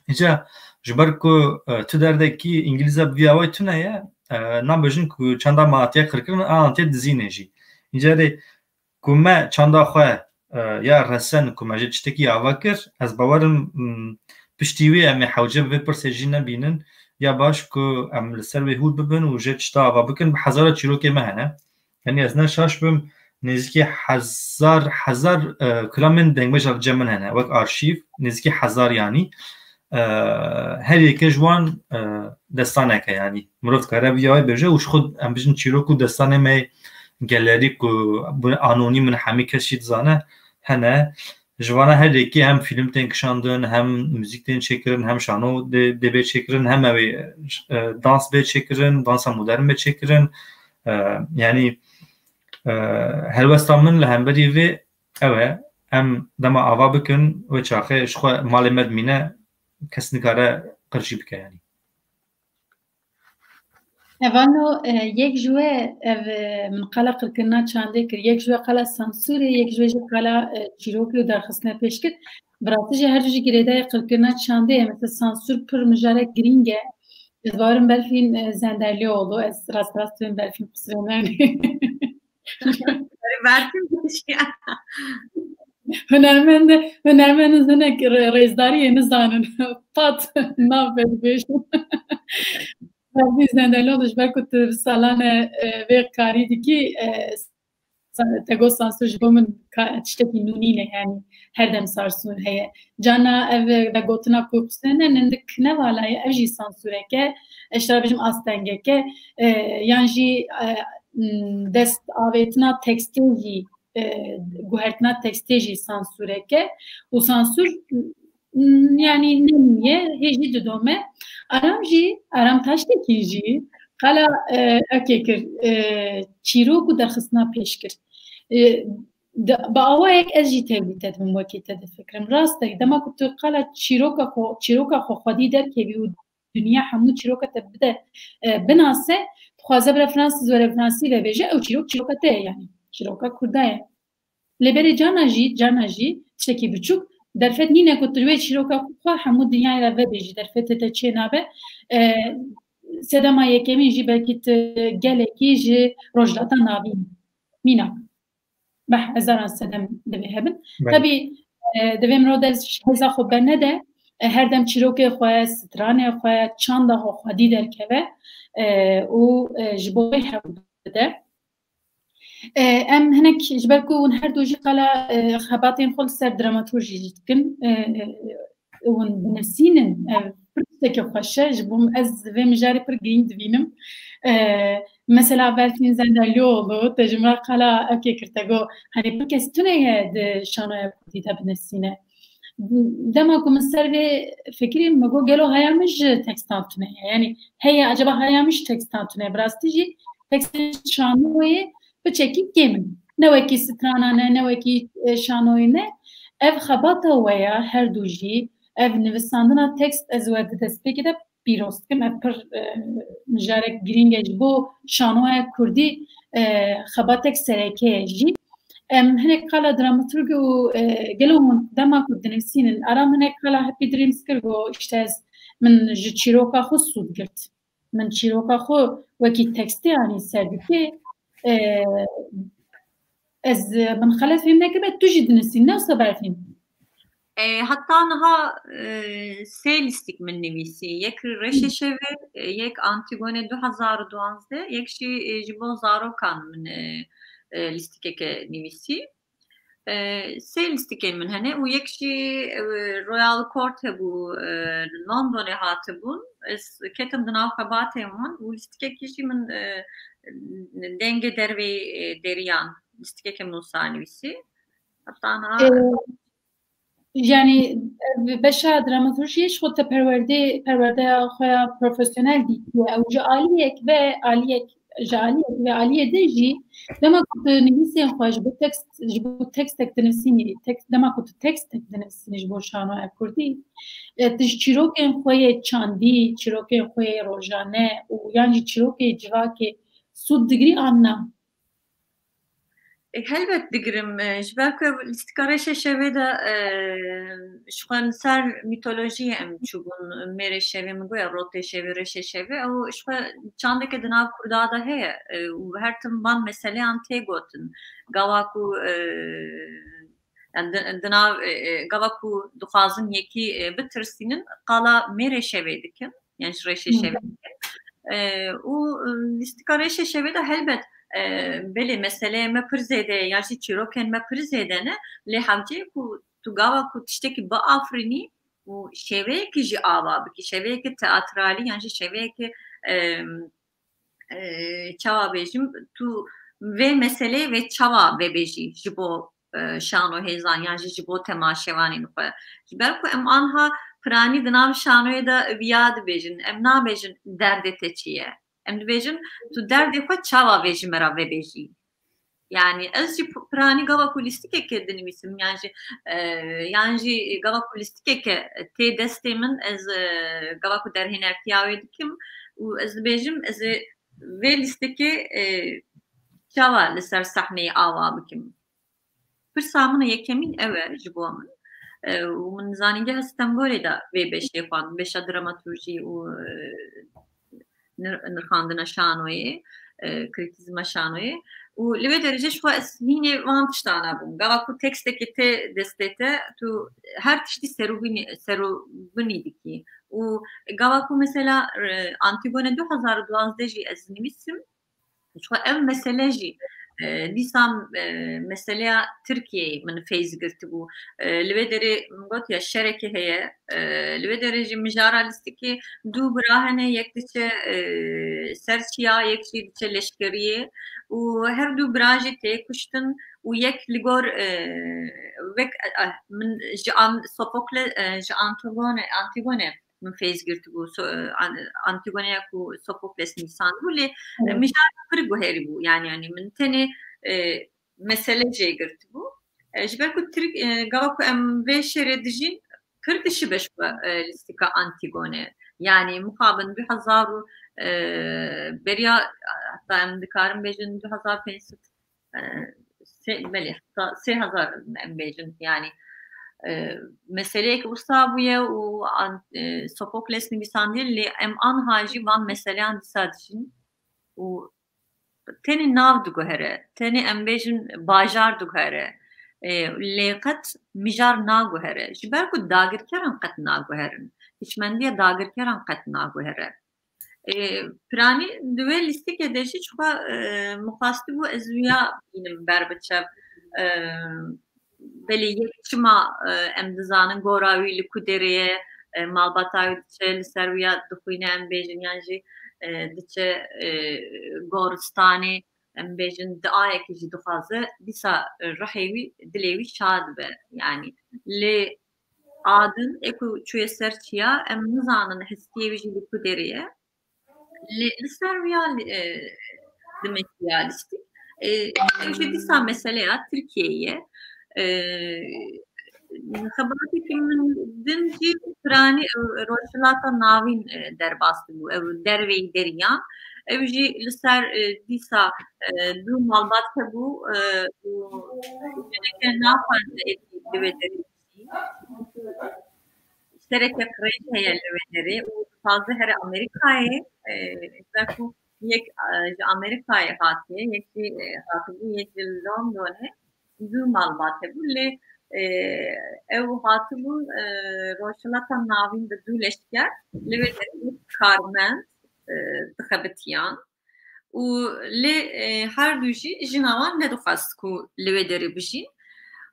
Îca ji ber ku, e, tu derdekî îngilîze bi vî awayî tune ye, e, nabêjin ku çanda me hatiye qirkirin, an hatiye dizînê jî. Îca rê ku me çanda xwe, e, ya resen ku me ji tiştekî ava kir, ez bawerim, m, piştî wê em ê hewce bi vê pirsê jî nebînin, ya baş ku em li ser wê hûr bibin û ji tişta ava bikin, bi hezara çîrokê me hene. Yanî ez ne şaş bim, nêzîkî hezar, hezar, e, kilamên dengbêja li cem min hene, wek arşîv, nêzîkî hezar yanî. E, her yeke ji wan, e, destanek e, yanî mirov dikare bi yawê bêje û ji xwe em bijin çîrok û destanê me yê gelerî ku bi anonîm in, hemî kes jî dizane, hene. Ji vana her yekê hem fîlm tên kişandin, hem muzîk tên çêkirin, hem şano dê, dê bê çêkirin, hem ew ê, e, dans bê çêkirin, dansa modern bê çêkirin. E, yanî, e, helwesta min li hemberî vê ew e, em dema ava bikin, wê çaxê ji xwe malê me dimîne, kes nikare qir jî bike, yanî. Evano, e, yek ji we ev, e, min qala qirkirina çandê kir, yek ji we qala sansûrê, yek ji we jî qala, e, çîrokê û derxistine pêş kir. Bi rastî jî her du jî girêdayê qirkirina çandê ye. Mesela sansûr pir mijarek girîng e. Ez bawerim Berfîn, e, Zenderlioğlu, ez rast rast dibêm Berfîn qisirê me. Berfîn dikiş ya. Hunermend, hunermend hinek re-, rêzdariyê nizanin. Pat nav bêjin. Berfîn Zenderlioğlu, ji ber ku tu salan e, e, vê karî dikî, e, sa-, te got sansûr ji bo min ka-, tiştekî nû nîne, yanî her dem sansûr heye. Cana ev vegotina ku qusêne nindik ne vala ye, ev jî sansûreke, ez ji te re bijim astengeke, e, yan jî, e, m, dest avêtina tekstê jî, e, guhertina tekstê jî sansûreke û sansûr, m, yanî nemîye, hê jî didome. Aram jî, Aram Taştekin jî qala, e, ekê kir, e, çîrok û derxistina pêş kir. E, di, bi awayek ez jî tevlî te dibim, wekî te difikirim. Rast e, dema ku tu qala çîroka xwe, çîroka xwe xwedî derkevî û dinya hemû çîroka te bide, e, binase, dixwaze bi referansî, zwe referansî vebêje, ew çîrok, çîroka te ye, yanî çîroka kurda ye. Lê berê cana jî, cana jî tiştekî biçûk, derfet nîne ku tu wê çîroka xwe hemû dinyayê re vebêjî, derfetê te çê nabe. E, sedema yekemîn jî belkî tu gelekî ji Rojhilata Navîn, mînak. Beh, hezaran sedem divê hebin. Belê. Tabî, e, divê mirov dest hêza xwe bernede, e, her dem çîrokê xwe, stranê xwe, çanda xwe xwedî derkeve, e, û, e, ji bo wê hewl bide. E, em hinek ji ber ku hûn her du jî qala, e, xebatên xwe li ser dramaturjî jî dikin, e, e, hûn binisînin, ev pir tiştekî xweş e. Ji bo min, ez vê mijarê pir girîng dibînim. E, mesela Berfîn Zenderlioğlu, te ji min re qala ewkê kir, te got, hani pir kes tune ye di şanoya kurdî de binisîne. Dema ku min ser vê fikirî, min got, gelo haya min ji tekstan tune ye? Yanî heye, acaba haya min ji tekstan tune ye? Bi rastî jî tekstên şanoyê piçekî kêm in. Ne wekî strana ne, ne wekî, e, şanoyê ne. Ev xebata we ya her du jî, ev nivîsandina tekst, ez we di destpêkê de pîroz dikim. Ev pir, e, mijarek girîng e ji bo şanoya kurdî, e, xebatek sereke ye jî. Em hinek qala dramaturg û, e, gelo hûn dema ku dinivîsînin, ara min hinek qala Happy Dreams kir, got, işte ez, min ji çîroka xwe sûd girt. Min çîroka xwe wekî tekstê anî ser dîtê, e, ez, min xelet fêm nekirme, tu jî dinivîsî, ne wisa berfîn. E, heta niha, e, sê lîstik min nivîsî. Yek Reşê Şevê, e, yek Antigone du hezar û duwazdeh, yek jî, e, ji bo zarokan min, e, e, lîstikeke nivîsî. E, sê lîstikên min hene û yek jî, e, Royal Court hebû, e, li Londonê hatibûn. Ez ketim di nav xebatê wan û lîstikekî jî min, e, dengê dervê, e, deriyan lîstikeke min wisa nivîsî. Heta niha E, Yani, ev beşa dramaturjiyê ji xwe te perwerdê, perwerdeya xwe ya profesyonel dîtiye. Ew ji aliyek ve aliyek, ji aliyek ve aliyê din jî dema ku tu nivîsên xwe ji bo tekst, ji bo tekstek dinivîsînî, tek-, dema ku tu tekstek dinivîsînî ji bo şanoya kurdî, e, tu ji çîrokên xwe yê çandî, çîrokên xwe yê rojane û yan jî çîrokê civakê sûd digirî an na? E, helbet digirim. E, ji ber ku lîstika Reşê Şevê de, e, ji xwe li ser mîtolojiyê em çûbûn, mêrê şevê min goya, rotê şevê, Reşê Şevê, ew ji xwe çandeke di nav Kurda de heye, e, û her tim van meseleyan tê gotin. Gava ku, e, yani di, di nav, e, e, gava ku dixwazin yekî, e, bitirsînin, qala mêrê şevê dikin. Yan ji Reşê Şevê dikin. E, û, e, lîstika Reşê Şevê de helbet, e, belê meseleyê me pir zêde ye, yan jî çîrokên me pir zêde ne, lê hewceyê ku tu gava ku tiştekî biafirînî û şeveyekî jî ava bikî, şeveyekî teatralî yan jî şeveyekî, e, e, çawa bêjim, tu vê meseleyê vê çawa vebêjî ji bo, e, şanohêzan yan jî ji bo temaşevanên xwe. Ji ber ku em anha piranî di nav şanoyê de viya dibêjin, em nabêjin derdê te çi ye. Em dibêjin tu derdê xwe çawa vê ji me re vebêjî. Yani ez jî p-, piranî gava ku lîstikeke dinivîsim, yan jî, e, yan jî gava ku lîstikeke tê destê min, ez, e, gava ku derhênertiya wê dikim û ez dibêjim, ez ê vê lîstikê, e, çawa li ser sahneyê ava bikim? Pirsa min yekemîn ew e ji bo min. E, û min zanîngeha Stenbolê de vê beşê xwend, beşa dramaturjî û, e, nir-, nirxandina şanoyê, e, kritîzma şanoyê. Û li vê derece ji xwe ez hînê van tiştana bûm. Gava ku tekstekê tê destê te, tu her tiştî serûbinî-, serûbinî dikî. Û gava ku mesela, e, Antigone du hezar û duwazdeh jî ez nivîsim, ji xwe ev mesele jî, e, dîsa, e, meseleya Tirkiyeyê min feyz girtibû. E, li vê derê min got ya şerekê heye, e, li vê derê jî mijara lîstikê du bira hene, yek diçe, e, ser çiya, yek jî diçe leşkeriyê û her du bira jî tê kuştin û yek li gor, e, wek, e, e, min ji An-, Sofokle-, e, ji Antigone, Antigone min feyz girtibû. So-, e, An-, Antigoneya ku Sofokles nivîsandibû, lê, e, Evet. mijara pir guherî bû. Yani, yani min tenê, e, mesele jê girtibû. E, ji ber ku Tirk, e, gava ku em vê şêrê dijîn, pir dişibe ji xwe, e, lîstika Antigone. Yani mixabin du hezar û, e, beriya, heta em dikarin bêjin du hezar pênc sed, e, sê, belê, heta sê hezar em bêjin. Yani, e, meseleyek wisa bûye û an-, e, Sofokles nivîsandiye, lê em anha jî van meseleyan dîsa dijîn û tenê nav diguhere, tenê em bêjin bajar diguhere, e, lê qet mijar naguhere. Ji ber ku dagirkeran qet naguherin, hiçmendiya dagirkeran qet naguhere. E, piranî di wê lîstikê de jî çiqa, e, min xwestibû ez wiya bînim ber bi çev. E, belê yek çima, e, em dizanin gora wî li ku derê ye, e, malbata wî diçe li ser wiya dixwîne em bêjin, yan jî, e, diçe, e, goristanê em bêjin, diayekî jî dixwaze, dîsa, e, rihê wî, dilê wî şa dibe. Yani lê a din ê ku çûye ser çiya, em nizanin hestiyê wî jî li ku derê ye. Lê li ser wiya, e, dimeşiya lîstik. E, ew jî dîsa meseleya Tirkiyeyê ye. E, xebateke min din jî piranî, e, Rojhilata Navîn, e, derbas dibû. Ew derveyî deriyan. Ew jî li ser, e, dîsa, e, du malbat hebû, e, û jineke naxwaze êdî li wê derê bî. Sereke qirêj heye li wê derê û dixwaze here Amerîkayê, e, ji ber ku yek, e, ji Amerîkayê hatiye, yek jî, e, hatibû yek ji Londonê. Du malbat hebû lê, e, ew hatibûn, e, Rojhilata Navîn bi du leşker li wê derê karmend, e, dixebitiyan û lê, e, her du jî jina wan nedixwest ku li wê derê bijîn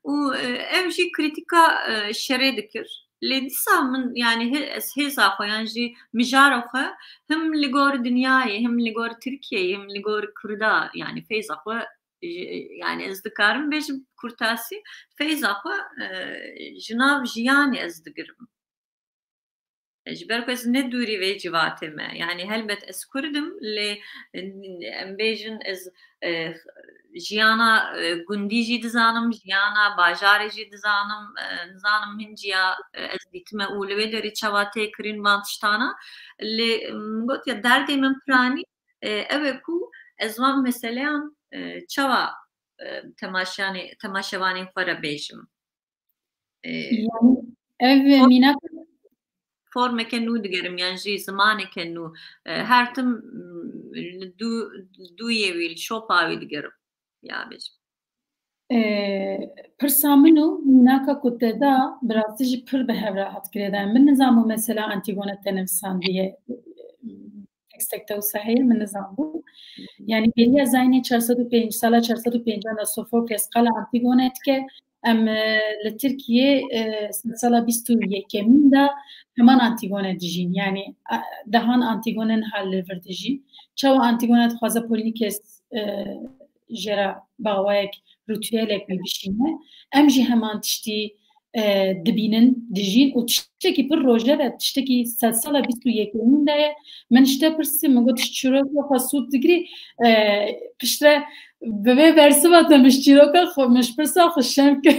û, e, ev jî krîtîka, e, şerê dikir. Lê dîsa min, yani, hê-, ez hêza xwe yan jî mijara xwe him li gor dinyayê, him li gor Tirkiyeyê, him li gor Kurda, yani, feyza xwe, ji-, yani, ez dikarim bêjim kurtasî, feyza xwe, e, ji nav jiyanê ez digirim. Ji ber ku ez ne dûrî vê civatê me. Yani, helbet ez Kurd im, lê, e, em bêjin ez, e, jiyana, e, gundî jî dizanim, jiyana bajarê jî dizanim, e, nizanim hinciya, e, ez dîtime û li wê derê çawa tê kirin van tiştana. Lê, min got ya derdê min piranî, e, ew e ku ez van meseleyan, e, çawa, e, temaşeyanê-, temaşevanên xwe re bêjim. E, Yani, ev for-, mînak formeke nû digerim, yan jî zimaneke nû. E, her tim, m, li dû-, dûyê wî, li şopa wî digerim. Ya bêjim. E, pirsa min û mînaka ku te da, bi rastî jî pir bi hev re hat girêdayîn. Min nizanbû mesela Antigone te nivîsandiye. Tekstek te wisa heye, min nizanbû. Yani beriya zayînê çar sed û pênc, sala çar sed û pênc de Sofokles qala Antigone dike, em, e, li Tirkiyê, e, sedsala bîst û yekemîn de heman Antigone dijîn. Yani, e, dehan Antigone niha li vir dijîn. Çawa Antigone dixwaze Polînikes, e, jê re bawayek, rîtuelek wî bişîne. Em jî heman tiştî, e, dibînin, dijîn û tiştekî pir rojeve, tiştekî sedsala bîst û yekemîn de ye. Min ji te pirsî, min got, ji çîroka xwe sûd digirî, e, piştre bi vê bersiva te min ji çîroka xwe, min ji pirsa xwe şerm kir.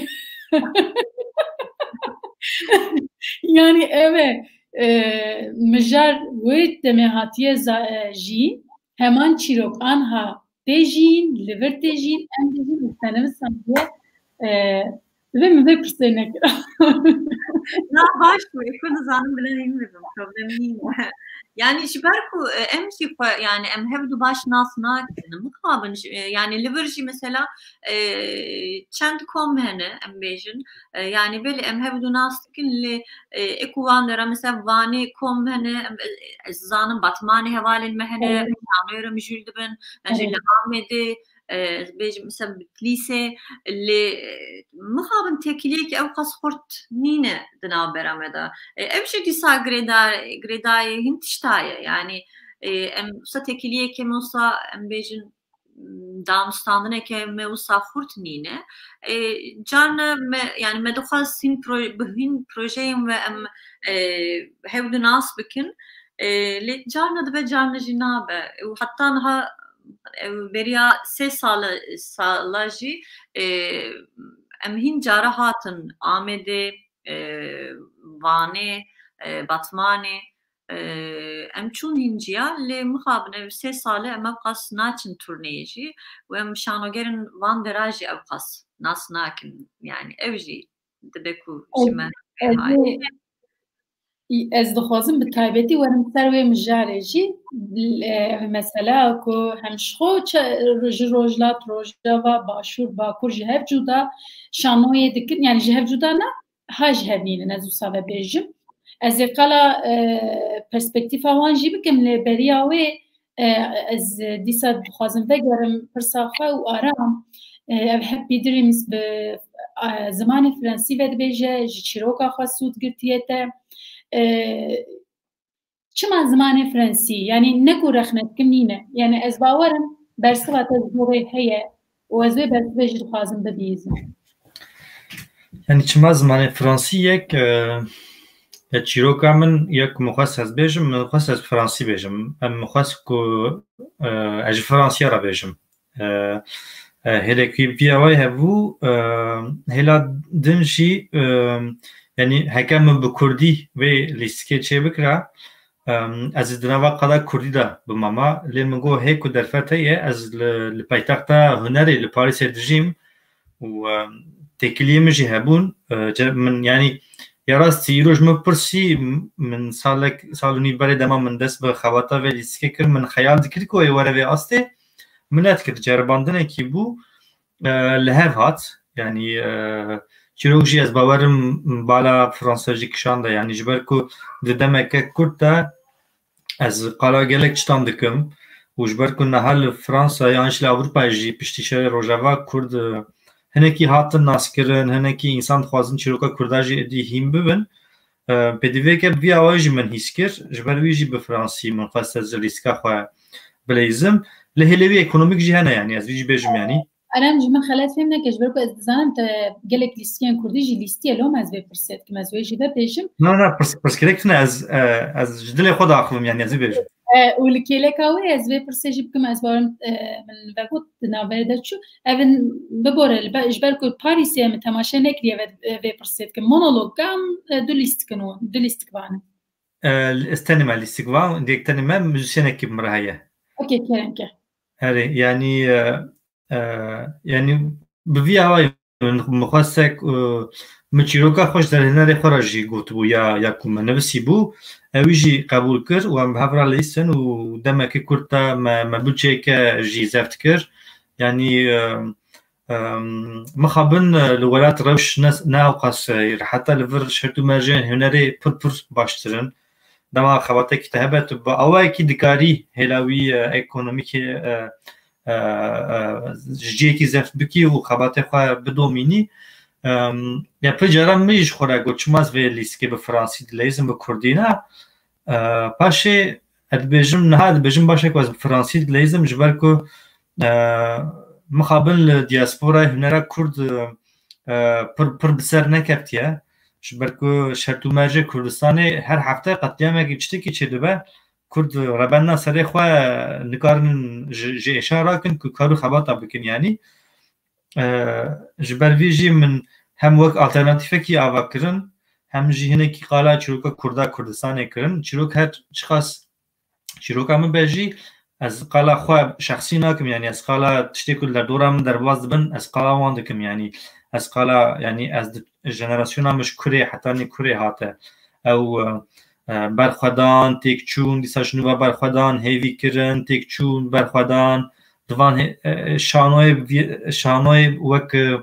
Yani ev e, e, mijar wê demê hatiye za-, e, jî, heman çîrok anha tê jîn, li vir tê jîn, em dê jîn û te nivîsandiye, e, divê min vê pirsê nekira. Na, baş bû, ê ku nizanim bila hîn bibim, problem nîne. Yani ji ber ku, e, em jî xwe, yani em hev du baş nas nakin, mixabin, e, yani li vir jî mesela, e, çend kom hene, em bêjin, e, yani belê em hev du nas dikin, lê, e, ê ku wan dera mesela Vanê kom hene, em, e, ez zanim Batmanê hevalên me hene, Evet. Şanoyê re mijûl dibin, yan jî Evet. li Amedê, e, ez bêjim, mesela Bitlîsê, lê, e, mixabin têkiliyekî ew qas xurt nîne di navbera me de. E, ev jî dîsa girêdar-, girêdayê hin tişta ye. Yani, e, em wisa têkiliyekê me wisa, em bêjin, danûstandineke me wisa xurt nîne. E, carna me, yani me dixwest hin pro-, bi hin projeyên ve em, e, hev du nas bikin. E, lê carna dibe, carna jî nabe. Û heta niha, e, beriya sê sale, sala jî, e, em hîn cara hatin Amedê, e, Vanê, e, Batmanê. E, em çûn hîn ciya, lê mixabin ev sê sale em ev qas naçin turneyê jî û em şanogerên van dera jî ev qas nas nakin. Yani ev jî dibe ku ji Ez me ê, ez ê, haliye. Ez dixwazim bi taybetî werim ser wê mijarê jî. E, mesela ku hem ji xwe çe-, ji Rojhilat, Rojava, Başûr, Bakur ji hev cuda şanoyê dikin, yani ji hev cuda ne, ha ji hev nînin, ez wisa ve bêjim. Ez ê qala, e, perspektîfa wan jî bikim, lê beriya wê, e, ez dîsa dixwazim vegerim pirsa xwe û Aram, e, ev Happy Dreams bi, e, zimanê fransî ve dibêje, ji çîroka xwe sûd girtiye te. E, Çima zimanê fransî? Yani ne ku rexne dikim nîne. Yani ez bawer im bersiva te ji bo wê heye û ez wê bersivê jî dixwazim bibihîzim. Yani çima zimanê fransî yek, e, ya çîroka min yek min xwest ez bêjim, min xwest ez fransî bêjim. Em min xwest ku, e, ez ji Fransiya re bêjim. E, e, hêlekî vî awayî hebû, e, hêla din jî, e, yanî heke min bi kurdî vê lîstikê çêbikira, Em, ez di nava qada kurdî de bimama, lê min got hê ku derfet heye, ez li, li paytexta hunerê li Parîsê dijîm û, em, têkiliyê min jî hebûn. E, ce-, min, yanî, ya rastî îro ji min pirsî, m-, min salek, sal û nîv berê dema min dest bi xebata vê lîstikê kir, min xeyal dikir ku ê were vê astê, min nedikir, ceribandinekî bû, e, li hev hat. Yanî, e, çîrok jî ez bawerim bala Fransa jî kişande. Yanî ji ber ku di demeke kurt de ez qala gelek çitan dikim û ji ber ku niha li Fransa yan jî li Ewropa jî piştî şerê Rojava Kurd, e, hinekî hatin naskirin, hinekî însan dixwazin çîroka Kurda jî êdî hîn bibin. E, pêdiviyeke bi vî awayî jî min hîs kir. Ji ber wî jî bi Fransî min xwest ez lîstika xwe bileyzim. Lê hêlê wî ekonomîk jî hene, yanî ez vî jî bêjim yanî. Erem, ji min xelet fêm neke, ji ber ku ez dizanim te gelek lîstikên kurdî jî lîstiye, lom ez vê pirsê dikim, ez wê jî vebêjim. Na, na, pirs-, pirsgirêk tune, ez, e, ez ji dilê xwe diaxivim, yanî ez vê bêjim. E, û li kêleka wê ez vê pirsê jî bikim, ez bawerim, e, min vegot di navberê de çû. Ev in bibore, li be-, ji ber ku Parîsê min temaşe nekiriye ve, e, vê pirsê dikim. Monolog kam, e, du lîstik in û, du lîstik van in. E, ez tenê me lîstik van, dêk tenê me muzîsyenekî bi min re heye. Okey, kerem ke. Erê, yanî, e, e, yanî bi vî awayî min, min xwestek, e, min çîroka xwe ji derhênerê xwe re jî gotibû ya, ya ku me nivisîbû, ew jî qebûl kir û em bi hev re leyîstin û demeke kurt de me, me budceyeke jî zeft kir. Yanî, e, e, mixabin, e, li welat rewş ne, ne ewqas seyr. Heta li vir şert û mercên hunerê pir pir baştir in. Dema xebatekî te hebe, tu bi awayekî dikarî hêla wî, e, ekonomîkê, e, e, e, ji cihekî zeft bikî û xebatê xwe bidomînî. Em, ya pir caran min jî ji xwe re got, çima ez vê lîstikê bi fransî dileyzim, bi kurdî ne? E, paşê ez dibêjim, niha dibêjim, baş e ku ez bi fransî dileyzim, ji ber ku, e, mixabin li diasporayê hunera kurd, e, pir, pir bi ser nekeftiye. Ji ber ku şert û mercê Kurdistanê her hefte qetliyamekî çitikî çêdibe. Kurd rebenda serê xwe nikarin ji, ji êşa rakin ku kar û xebata bikin, yanî. E, ji ber vî jî min hem wek alternatîfekî ava kirin, hem jî hinekî qala çîroka Kurda Kurdistanê kirin. Çîrok her çiqas çîroka min be jî, ez qala xwe şexsî nakim, yanî ez qala tiştê ku li derdora min derbas dibin, ez qala wan dikim, yanî ez qala, yanî ez di, jenerasyona min ji kurê, hetanî kurê hate. Ew, e, e, berxwedan, têkçûn, dîsa ji nû ve berxwedan, hêvî kirin, têkçûn, berxwedan, di van hê-, e, şanoyê vî-, şanoyê wek, e,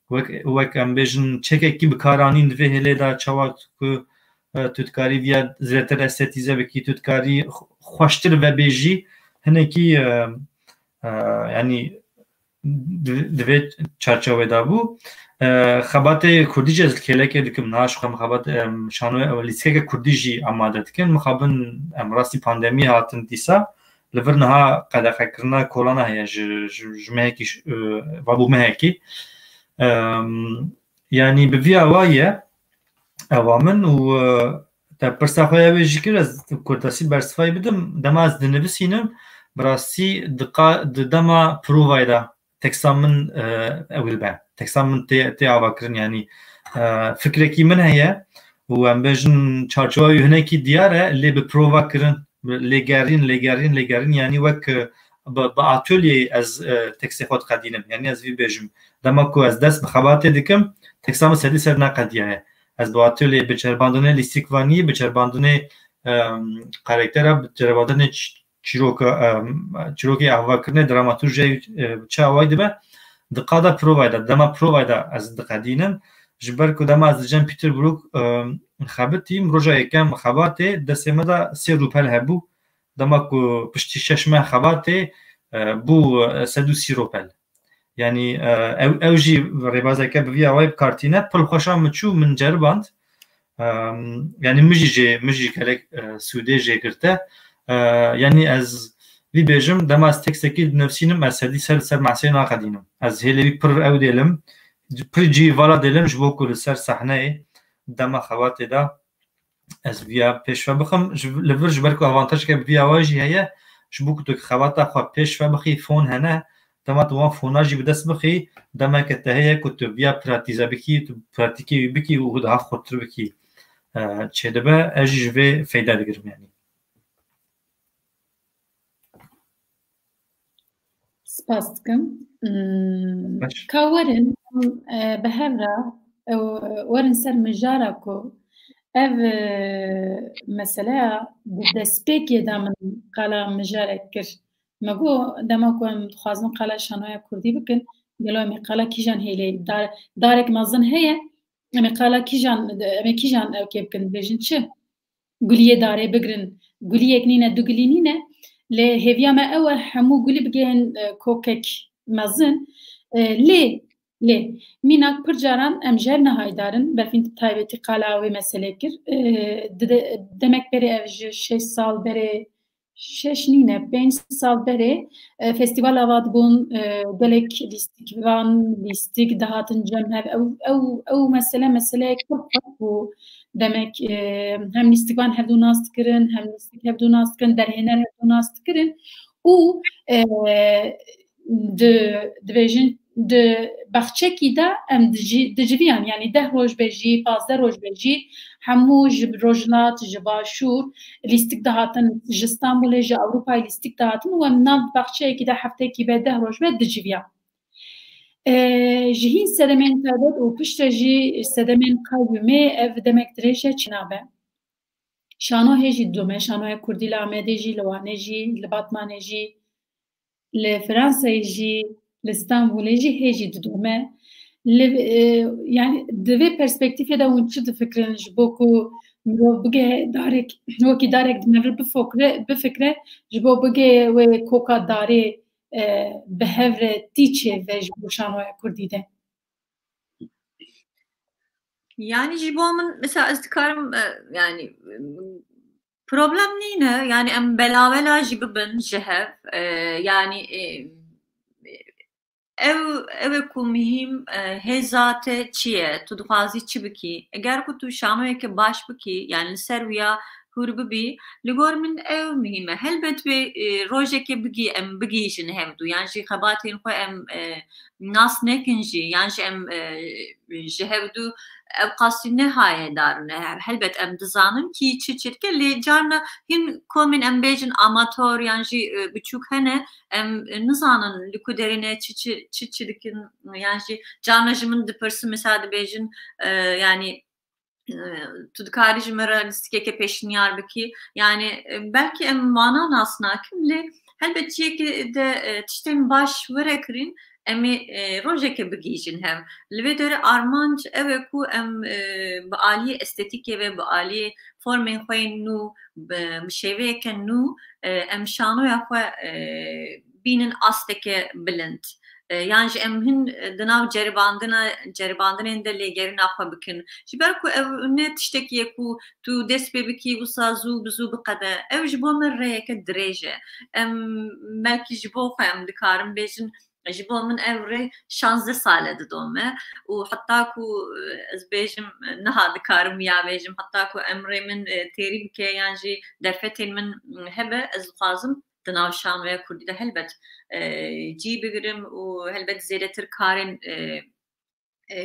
wek, wek em bêjin çekekî bi kar anîn di vê hêlê de, çawa ku, e, tu dikarî viya zêdetir estetîze bikî, tu dikarî xweştir vebêjî, hinekî, e, e, yanî di, di vê çarçewê de bû. E, xebatê kurdî jî ez li kêlekê dikim, niha ji xwe min xebat, em, şanoyê ew lîstikeke kurdî jî amade dikin. Mixabin em rastî pandemî hatin dîsa. Li vir niha qedexekirina kolana heye ji, ji, ji mehekî, e, va bû mehekî. Em, yanî bi vî awayî ye. Ewa min û, e, te pirsa xwe ya wê jî kir, ez kurtasî bersivayî bidim. Dema ez dinivisînim, bi rastî diqa-, di dema provayê de teksta min, e, ew dibe. Teksta min tê, tê avakirin, yanî, e, fikrekî min heye û em bêjin çarçewa wî hinekî diyar e, lê bi prova kirin, lêgerîn, lêgerîn, lêgerîn, yanî wek, e, bi, bi atölyeyê ez, e, tekstê xwe diqedînim. Yanî ez vî bêjim, dema ku ez dest bi xebatê dikim, teksta min sedî sed neqediyaye. Ez bi atölyeyê, bi ceribandinê lîstikvaniyê, bi ceribandinê, em, karaktera, bi ceribandinê ç-, çîroka, em, çîrokê avakirinê, dramaturjiyê, e, çi awayî dibe, di qada provayê de, dema provayê de ez diqedînim. Ji ber ku dema ez di cem Peterbrook, em, xebitîm, roja yekem xebatê, destê me de sê rûpel hebû. Dema ku piştî şeş meh xebatê, e, bû, e, sed û sî rûpel. Yanî, e, ew, ew jî rêbazeke bi vî awayî bi kar tîne. Pil xweşa min çû, min ceriband. Em, yanî min jî jê, min jî gelek, e, sûdê jê girte. E, yanî ez vî bêjim, dema ez tekstekî dinivîsînim, ez sedî sed li ser meseyê naqedînim. Ez hêlê wî pir ew dêlim, pir cî vala dêlim, ji bo ku li ser sehneyê dema xebatê de ez viya pêş ve bixim. Ji, li vir ji ber ku avantajeke bi vî awayî jî heye, ji bo ku tu xebata xwe pêş ve bixî, fon hene, dema tu wan fona jî bi dest bixî, demeke te heye ku tu viya pratîze bikî, tu pratîkê wî bikî û daha xurtir bikî, e, çêdibe. Ez jî ji vê feyda digirim, yanî. Spas dikim. Hmm, Baş. Ka werin, em, e, bi hev re, e, werin ser mijara ku ev, e, meseleya di destpêkê de min qala mijarek kir. Me got, dema ku em dixwazin qala şanoya kurdî bikin, gelo em ê qala kîjan hêlê, dar-, darek mezin heye, em ê qala kîjan, em ê kîjan ew kê bikin, dibêjin çi? Guliyê darê bigirin. Guliyek nîne, du gulî nîne. Lê hêviya me ew e, hemû gulî bigihên, e, kokek mezin. E, lê, lê, mînak pir caran em ji hev nehaydarin. Berfîn taybetî qala wê meselê kir. E, dide-, demek berê ev ji şeş sal berê, şeş nîne, pênc sal berê, e, festîval ava dibûn, e, gelek lîstikvan, lîstik dihatin cem hev. Ew, ew, ew mesele, meseleyek pir xurt bû. Demek, e, hem lîstikvan hevdû nas dikirin, hem lîstik hevdû nas dikirin, derhêner hevdû nas dikirin. Û, e, di, dibêjin, di baxçekî de em dijî-, diciviyan, yanî deh roj be jî, pazdeh roj be jî, hemû ji Rojhilat, ji Başûr, lîstik dihatin, ji Stenbolê, ji Ewropayê lîstik dihatin û em nav baxçeyekî de heftekî be, deh roj be diciviyan. E, ji hîn sedemên taybet û piştre jî sedemên qewimê ev demek dirêj e, çi nabe. Şano hê jî didome, şanoya kurdî li Amedê jî, li Wanê jî, li Batmanê jî, li Fransayê jî, li Stenbolê jî hê jî didome. Li, e, yani di vê perspektîfê de hûn çi difikirin ji bo ku mirov bige darek, wekî darek di mevir bifokre, bifikre, ji bo bige wê koka darê, e, bi hev re tî çêve ji bo şanoya kurdî de? Yani ji bo min, mesela ez dikarim, e, yani, e, problem nîne, yani em belawela jî bibin ji hev, e, yani, e, ev, ew e ku muhîm, e, hêza te çi ye, tu dixwazî çi bikî? Eger ku tu şanoyeke baş bikî, yani li ser wiya hûr bibî, li gor min ew muhîm e. Helbet wê, e, rojeke bigî-, em bigihîjin hevdû, yan jî xebatên xwe em, e, nas nekin jî, yan jî em, e, ji hevdû ev qasî nehaye darine. Helbet em dizanin kî çi çirke, lê carna hin komên em bêjin amator yan jî, e, biçûk hene, em, e, nizanin li ku derê ne çi, çi, çi, çi dikin, yan jî carna ji min dipirsin, mesela dibêjin, e, yani, e, tu dikarî ji min re lîstikeke pêşniyar bikî. Yani, e, belkî em wana nas nakin, lê helbet ciyekê de, e, tiştên baş were kirîn, em ê, e, rojeke bigihîjin hev. Li vê derê armanc ew e ku em, e, bi aliyê estetîkê ve, bi aliyê formên xwe yên nû, bi, bi şêweyeke nû, e, em şanoya xwe, e, bînin asteke bilind. E, yan jî em hin, e, di nav ceribandina, ceribandinên de lêgerîna xwe bikin. Ji ber ku ew ne tiştekî ye ku tu dest pê bikî, wisa zû bi zû biqede. Ew ji bo me rêyeke dirêj e. Em belkî ji bo xwe em dikarin bêjin, ji bo min ev rê şazdeh sal e didome û heta ku, e, ez bêjim, e, niha dikarim ya bêjim, heta ku emrê min, e, têrî bike yan jî derfetên min, e, hebe, ez dixwazim di nav şanoya kurdî de helbet, e, cî bigirim û helbet zêdetir karên, e, e,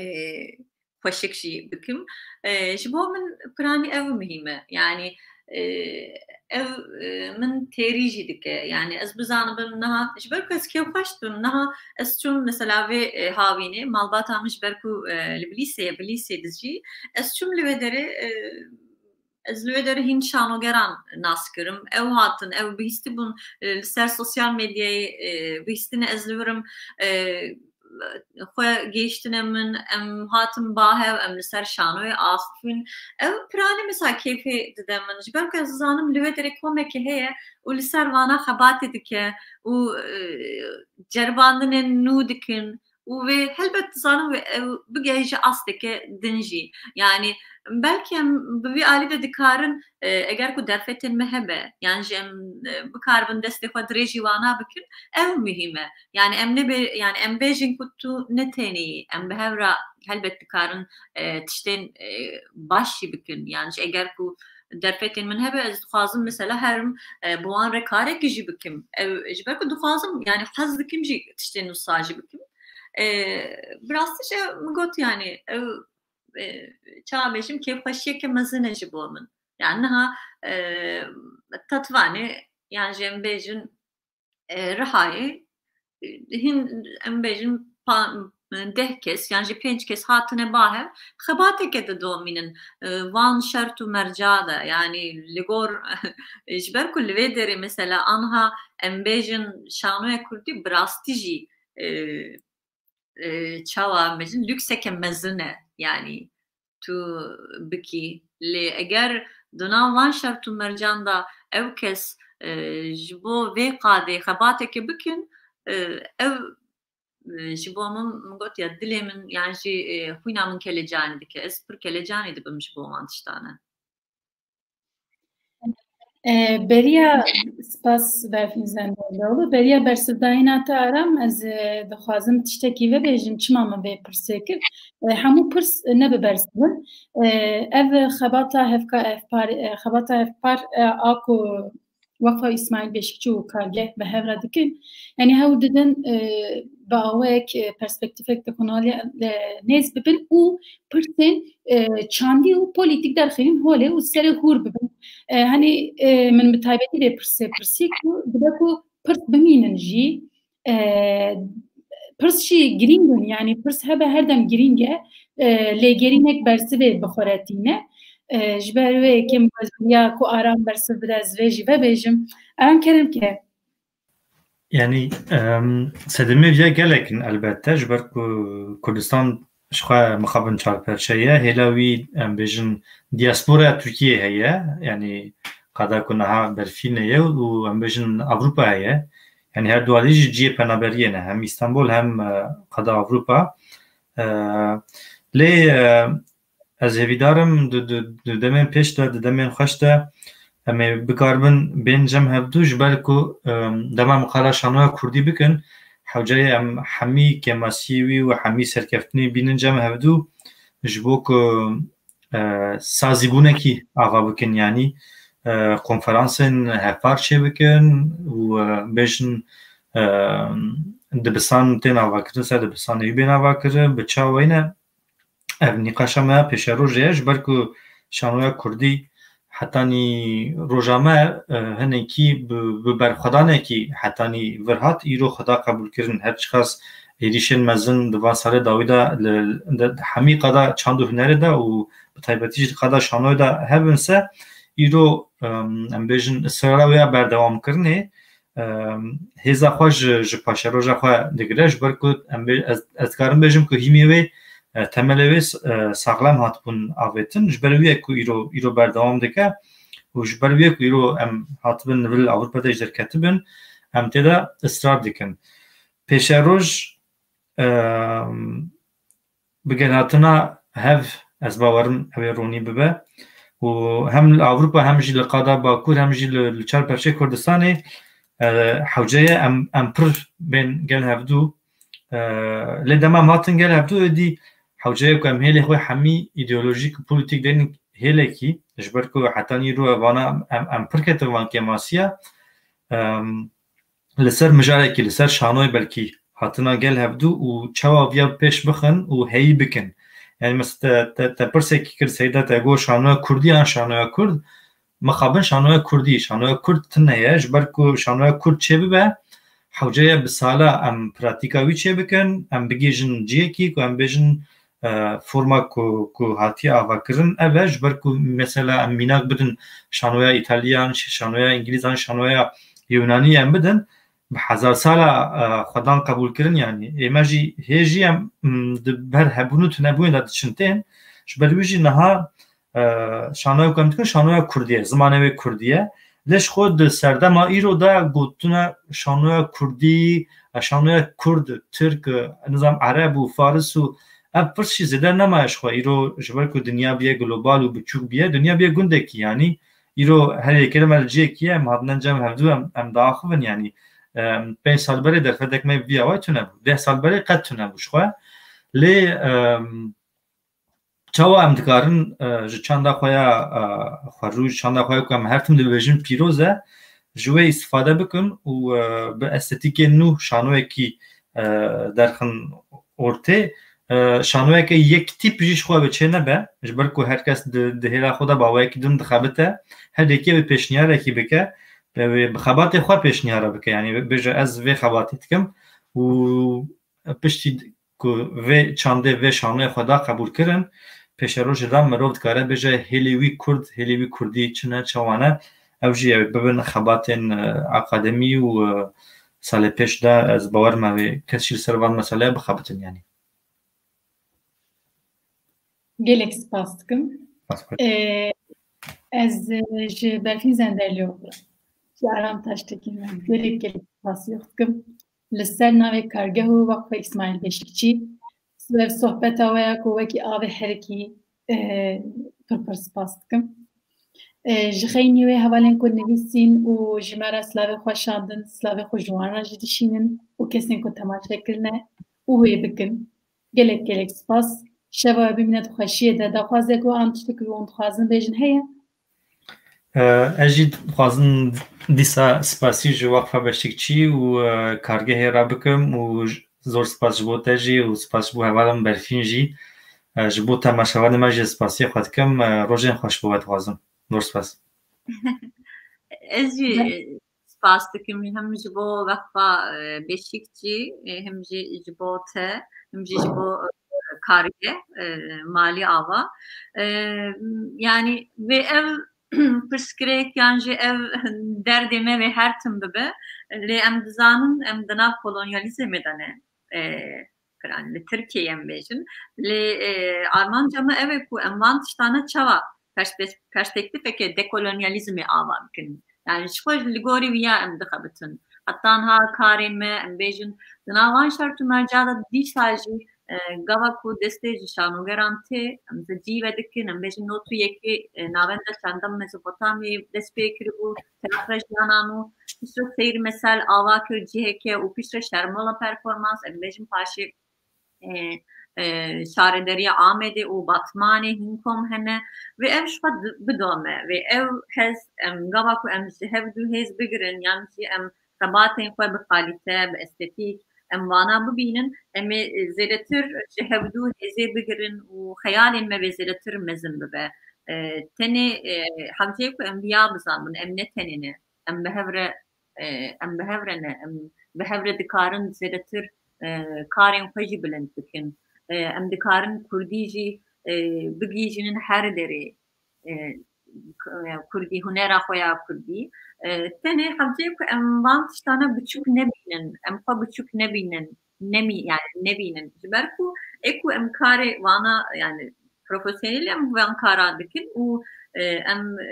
xweşik jî bikim. E, ji bo min piranî ev muhîm e. Yani, e, ev, e, min têrî jî dike. Yani ez bizanibim niha, ji ber ku ez kêfxweş dibim, niha ez çûm mesela vê, e, havînê, malbata min ji ber ku, e, li Bilîsê ye, Bilîsê dijî, ez çûm li wê derê, e, ez li wê derê hîn şanogeran nas kirim. Ew hatin, ew bihîstî bûn, e, li ser sosyal medyayê, e, bihîstine ez li vir im, e, xwe gihîştine min, em hatin ba hev, em li ser şanoyê axifîn. Ew piranî mesela kêfê dide min. Ji ber ku ez dizanim li wê derê komekê heye û li ser vana xebatê dike û, e, ceribandinên nû dikin. Û wê helbet dizanim wê ew bigihîje asteke din jî. Yani belkî em bi vî alî de dikarin, e, eger ku derfetên me hebe, yan jî em, e, bikaribin destê xwe dirêjî wana bikin, ew muhîm e. Yani em nebe-, yani em bêjin ku tu ne tenê yî, em bi hev re helbet dikarin, e, tiştên, e, baş jî bikin. Yani jî eger ku derfetên min hebe, ez dixwazim mesela herim, e, bi wan re karekî jî bikim. Ew, ji ber ku dixwazim, yani hez dikim jî tiştên wisa jî bikim. E, bi rastî jî min got, yani ew, e, çawa bêjim, kêfxweşiyeke mezin e ji bo min. Yani niha, e, Tetvanê, yan jî em bêjin, e, Rihayê, hin, em bêjin, pa-, deh kes yan jî pênc kes hatine ba hev, xebateke didomînin, e, van şert û merca de, yanî li gor, ji ber ku li vê derê mesela anha em bêjin şanoya kurdî bi rastî jî, e, e, çawa em bêjin, lükseke mezin e, yanî tu bikî. Lê eger di nav van şert û mercan de ew kes, e, ji bo vê qadê xebateke bikin, e, ew, e, ji bo min, min got ya, dilê min yan jî, e, xwîna min kelecanî dike. Ez pir kelecanî dibim ji bo wan tiştane. E, beriya, spas Berfîn Zendeloğlu. Beriya bersivdayîna te Aram, ez, e, dixwazim tiştekî vebêjim, çima min vê pirsê kir. E, hemû pirs, e, ne bi bersiv in. E, ev xebata hevka-, hevpar-, e, xebata hevpar, e, a ku Weqfa Îsmaîl Beşîkçî û Kargeh bi hev re dikin. Yanî hewl didin, e, bi awayek, e, perspektîfek teknolojiya, e, nêz bibin û pirsên, e, çandî û polîtîk derxînin holê û serê hûr bibin. E, hanî, e, min bi taybetî vê pirsê pirsî ku dibe ku pirs bimînin jî, e, pirs jî girîng in, yanî pirs hebe her dem girîng e, e, lêgerînek bersivê bi xwe re tîne. E, ji ber wê yekê min xwest beriya ku Aram bersiv bide, ez vê jî vebêjim. Aram, kerem ke. Yanî, em, sedemê viya gelek in elbette, ji ber ku Kurdistan ji xwe mixabin çarperçe ye, hêla wî, em bêjin, diaspora Tirkiyeyê heye, yanî qada ku niha Berfînê ye û em bêjin Ewropa heye. Yanî her du alî jî cihê penaberiyê ne, hem Îstanbul hem, e, qada Ewropa. E, lê, e, ez hêvîdar im di, di, di demên pêş de, di demên xweş de em ê bikaribin bên cem hevdû, ji ber ku, em, dema em qala şanoya kurdî bikin, hewceyê em hemî kêmasiyê wî û hemî serkeftinê bînin cem hevdû, ji bo ku, e, sazîbûnekî ava bikin, yanî, e, konferansên hevpar çêbikin û, e, bêjin, e, dibistan tên avakirin, ser dibistanê wî bên avakirin, bi çawa wê ne? Ev nîqaşa me ya pêşerojê ye, ji ber ku şanoya kurdî hetanî roja me, e, hinekî bi, bi berxwedanekî hetanî vir hat, îro xwe da qebûlkirin. Her çiqas êrîşên mezin di van salê dawî de li, di, di hemî qada çand û hunerê de û bi taybetî jî di qada şanoyê de hebin se, îro, em, em bêjin, israra wê ya berdewamkirinê, em, hêza xwe ji, ji paşeroja xwe digire, ji ber ku em bê-, ez, ez dikarim bêjim ku hîmê wê, e, temelê wê s-, e, saxlem hatibûn avêtin. Ji ber wê ye ku îro, îro berdewam dike û ji ber wê ye ku îro em hatibin li vir Ewropa de jî derketibin, em tê de israr dikin. Pêşeroj, em, bi gelhatina hev, ez bawerim ew ê ronî bibe. Û hem li Ewropa hem jî li qada Bakur hem jî li, li çar perçeyê Kurdistanê, e, hewce ye em, em pir bên gel hevdû. E, lê dema em hatin gel hevdû, êdî hewce ye ku em hêlê xwe hemî îdeolojîk û polîtîk denin hêlekî, ji ber ku hetanî îro vana em, em pir ketin van kêmasiya. Em, li ser mijarekî, li ser şanoyê belkî hatina gel hevdû û çawa viya bi pêş bixin û heyî bikin. Yani mesela te, te, te pirsekî kir, Seyda, te got şanoya kurdî yan şanoya kurd? Mixabin şanoya kurdî, şanoya kurd tune ye, ji ber ku şanoya kurd çêbibe, hewce ye bi sala em pratîka wî çêbikin, em bigihîjin cihekî ku em bêjin, e, forma ku, ku hatiye avakirin ev e, ji ber ku mesela em mînak bidin şanoya Îtalyan, şanoya Îngilîzan, şanoya Yunanî em bidin, bi hezar sala, e, xwedan qebûlkirin, yanî ê me jî hê jî em, m, di ber hebûn û tunebûnê de diçin tên. Ji ber wî jî niha, e, şanoya ku em dikin, şanoya kurdî ye, zimanê wê kurdî ye. Lê ji xwe di serdema îro de gotina şanoya kurdî, e, şanoya kurd, tirk, e, nizam ereb û faris û ev pirs jî zêde nemaye ji xwe. Îro ji ber ku dinya biye global û biçûk biye, dinya biye gundekî, yanî îro her yekê me li cihekî ye, em hatine cem hevdû em, em diaxivin, yanî, em, pênc sal berê derfetek me vî awayî tune bû. Deh sal berê qet tune bû ji xwe. Lê, em, çawa em dikarin, e, ji çanda xwe ya, e, xwerû, ji çanda xwe ya ku em her tim dibêjin pîroz e, ji wê îstifade bikin û, e, bi estetîkên nû şanoyekî, e, derxin ortê. E, şanoyeke yek tîp jî ji xwe ve çê nebe, ji ber ku her kes di, di hêla xwe de bi awayekî din dixebite, her yekê wê pêşniyarekî bike, wê bi xebatê xwe pêşniyara bike, yanî bêje ez vê xebatê dikim û piştî ku vê çandê, vê şanoyê xwe da qebûl kirin, pêşerojê de mirov dikare bêje hêlê wî kurd, hêlê wî kurdî çi ne, çawa ne. Ew jî ew bibin xebatên, e, akademî û, e, salê pêş de ez bawer me wê kes jî li ser van meseleya bixebitin, yanî. Gelek spas dikim. Spas xwe. Ee, ez, e, ji Berfîn Zenderlî, ji Aram Taştekin me gelek, gelek spasiyê xwe dikim. Li ser navê kargeh û Weqfa Îsmaîl Beşîkçî, ev sohbeta we ya ku wekî avê herikî, e, pir pir spas dikim. E, ji xeynî wê hevalên ku nivîsîn û ji me re silavê xwe şandin, silavê xwe ji wan re jî dişînin û kesên ku temaşe kirine û wê bikin. Gelek gelek spas. Şeva we bimîne di xweşiyê de. Daxwazek we an tiştek ku hûn dixwazin bêjin heye? E, ez jî dixwazim dîsa spasî ji Weqfa Beşîkçî û, e, kargehê re bikim û j-, zor spas ji bo te jî û spas ji bo hevala min Berfîn jî. E, ji bo temaşevanê me jî spasiyê xwe dikim. E, rojên xweş bo we dixwazim. Zor spas. Ez jî spas dikim hem ji bo Weqfa, e, Beşîkçî, e, hem jî ji bo te, hem jî ji bo, e, kargeh, e, Malî Ava. E, yanî vê ev pirsgirêk yan jî ev derdê me wê her tim bibe, lê em dizanin em di nav kolonyalîzmê de ne. E, kiran, li Tirkiyeyê em bêjin. Lê, e, armanca me ew e ku em van tiştane çawa pers-, perspektîfeke dekolonyalîzmê ava bikin. Yani ji xwe li gorî wiya em dixebitin. Heta niha karên me, em bêjin, di nav van şert û merca de dîsa jî, e, gava ku destê ji şanogeran tê, em zicî ve dikin, em bêjin not û yekê, e, navenda çanda Mezopotamyayê dest pê kiribû, teatra jiyanan û piştre seyr mesel ava kir ciheke û piştre şermola performans, em bêjin paşê e, e, şarederiya Amedê û Batmanê hin kom hene. Vê ev ji xwe di-, bidome. Vê ev hez, em, gava ku em ji hev du hêz bigirin, yan jî em xebatên xwe bi kalîte, bi estetîk, em vana bibînin, em ê, e, zêdetir ji hev du hêzê bigirin û xeyalên me vê zêdetir mezin bibe. E, tenê, e, hewceyê ku em viya bizanbin, em ne tenê ne. Em bi hev re e, em bi hev re ne, em bi hev re dikarin zêdetir, e, karên xwe jî bilind bikin. E, em dikarin kurdî jî, e, bigihîjînin her derê, e, k-, e, kurdî, hunera xwe ya kurdî. E, tenê hewceyê ku em van tiştane biçûk nebînin, em xwe biçûk nebînin, nemî-, yani nebînin. Ji ber ku ê ku em karê vana, yani profesyonelî em van kara dikin û, e, em, e,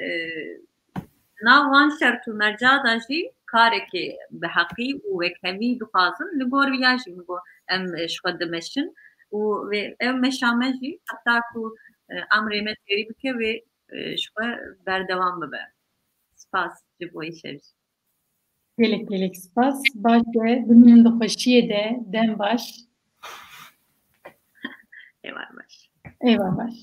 nav van şert û merca de jî karekê bi heqî û wekhevî dixwazin, li gor viya jî min got em, e, ji xwe dimeşin û vê ev meşa me jî heta ku, e, emrê me têrî bike wê, e, ji xwe berdewam bibe. Spas ji bo îşev jî. Gelek gelek spas. Baş be, bimînin di xweşiyê de, dem baş. Êvar baş. Êvar baş.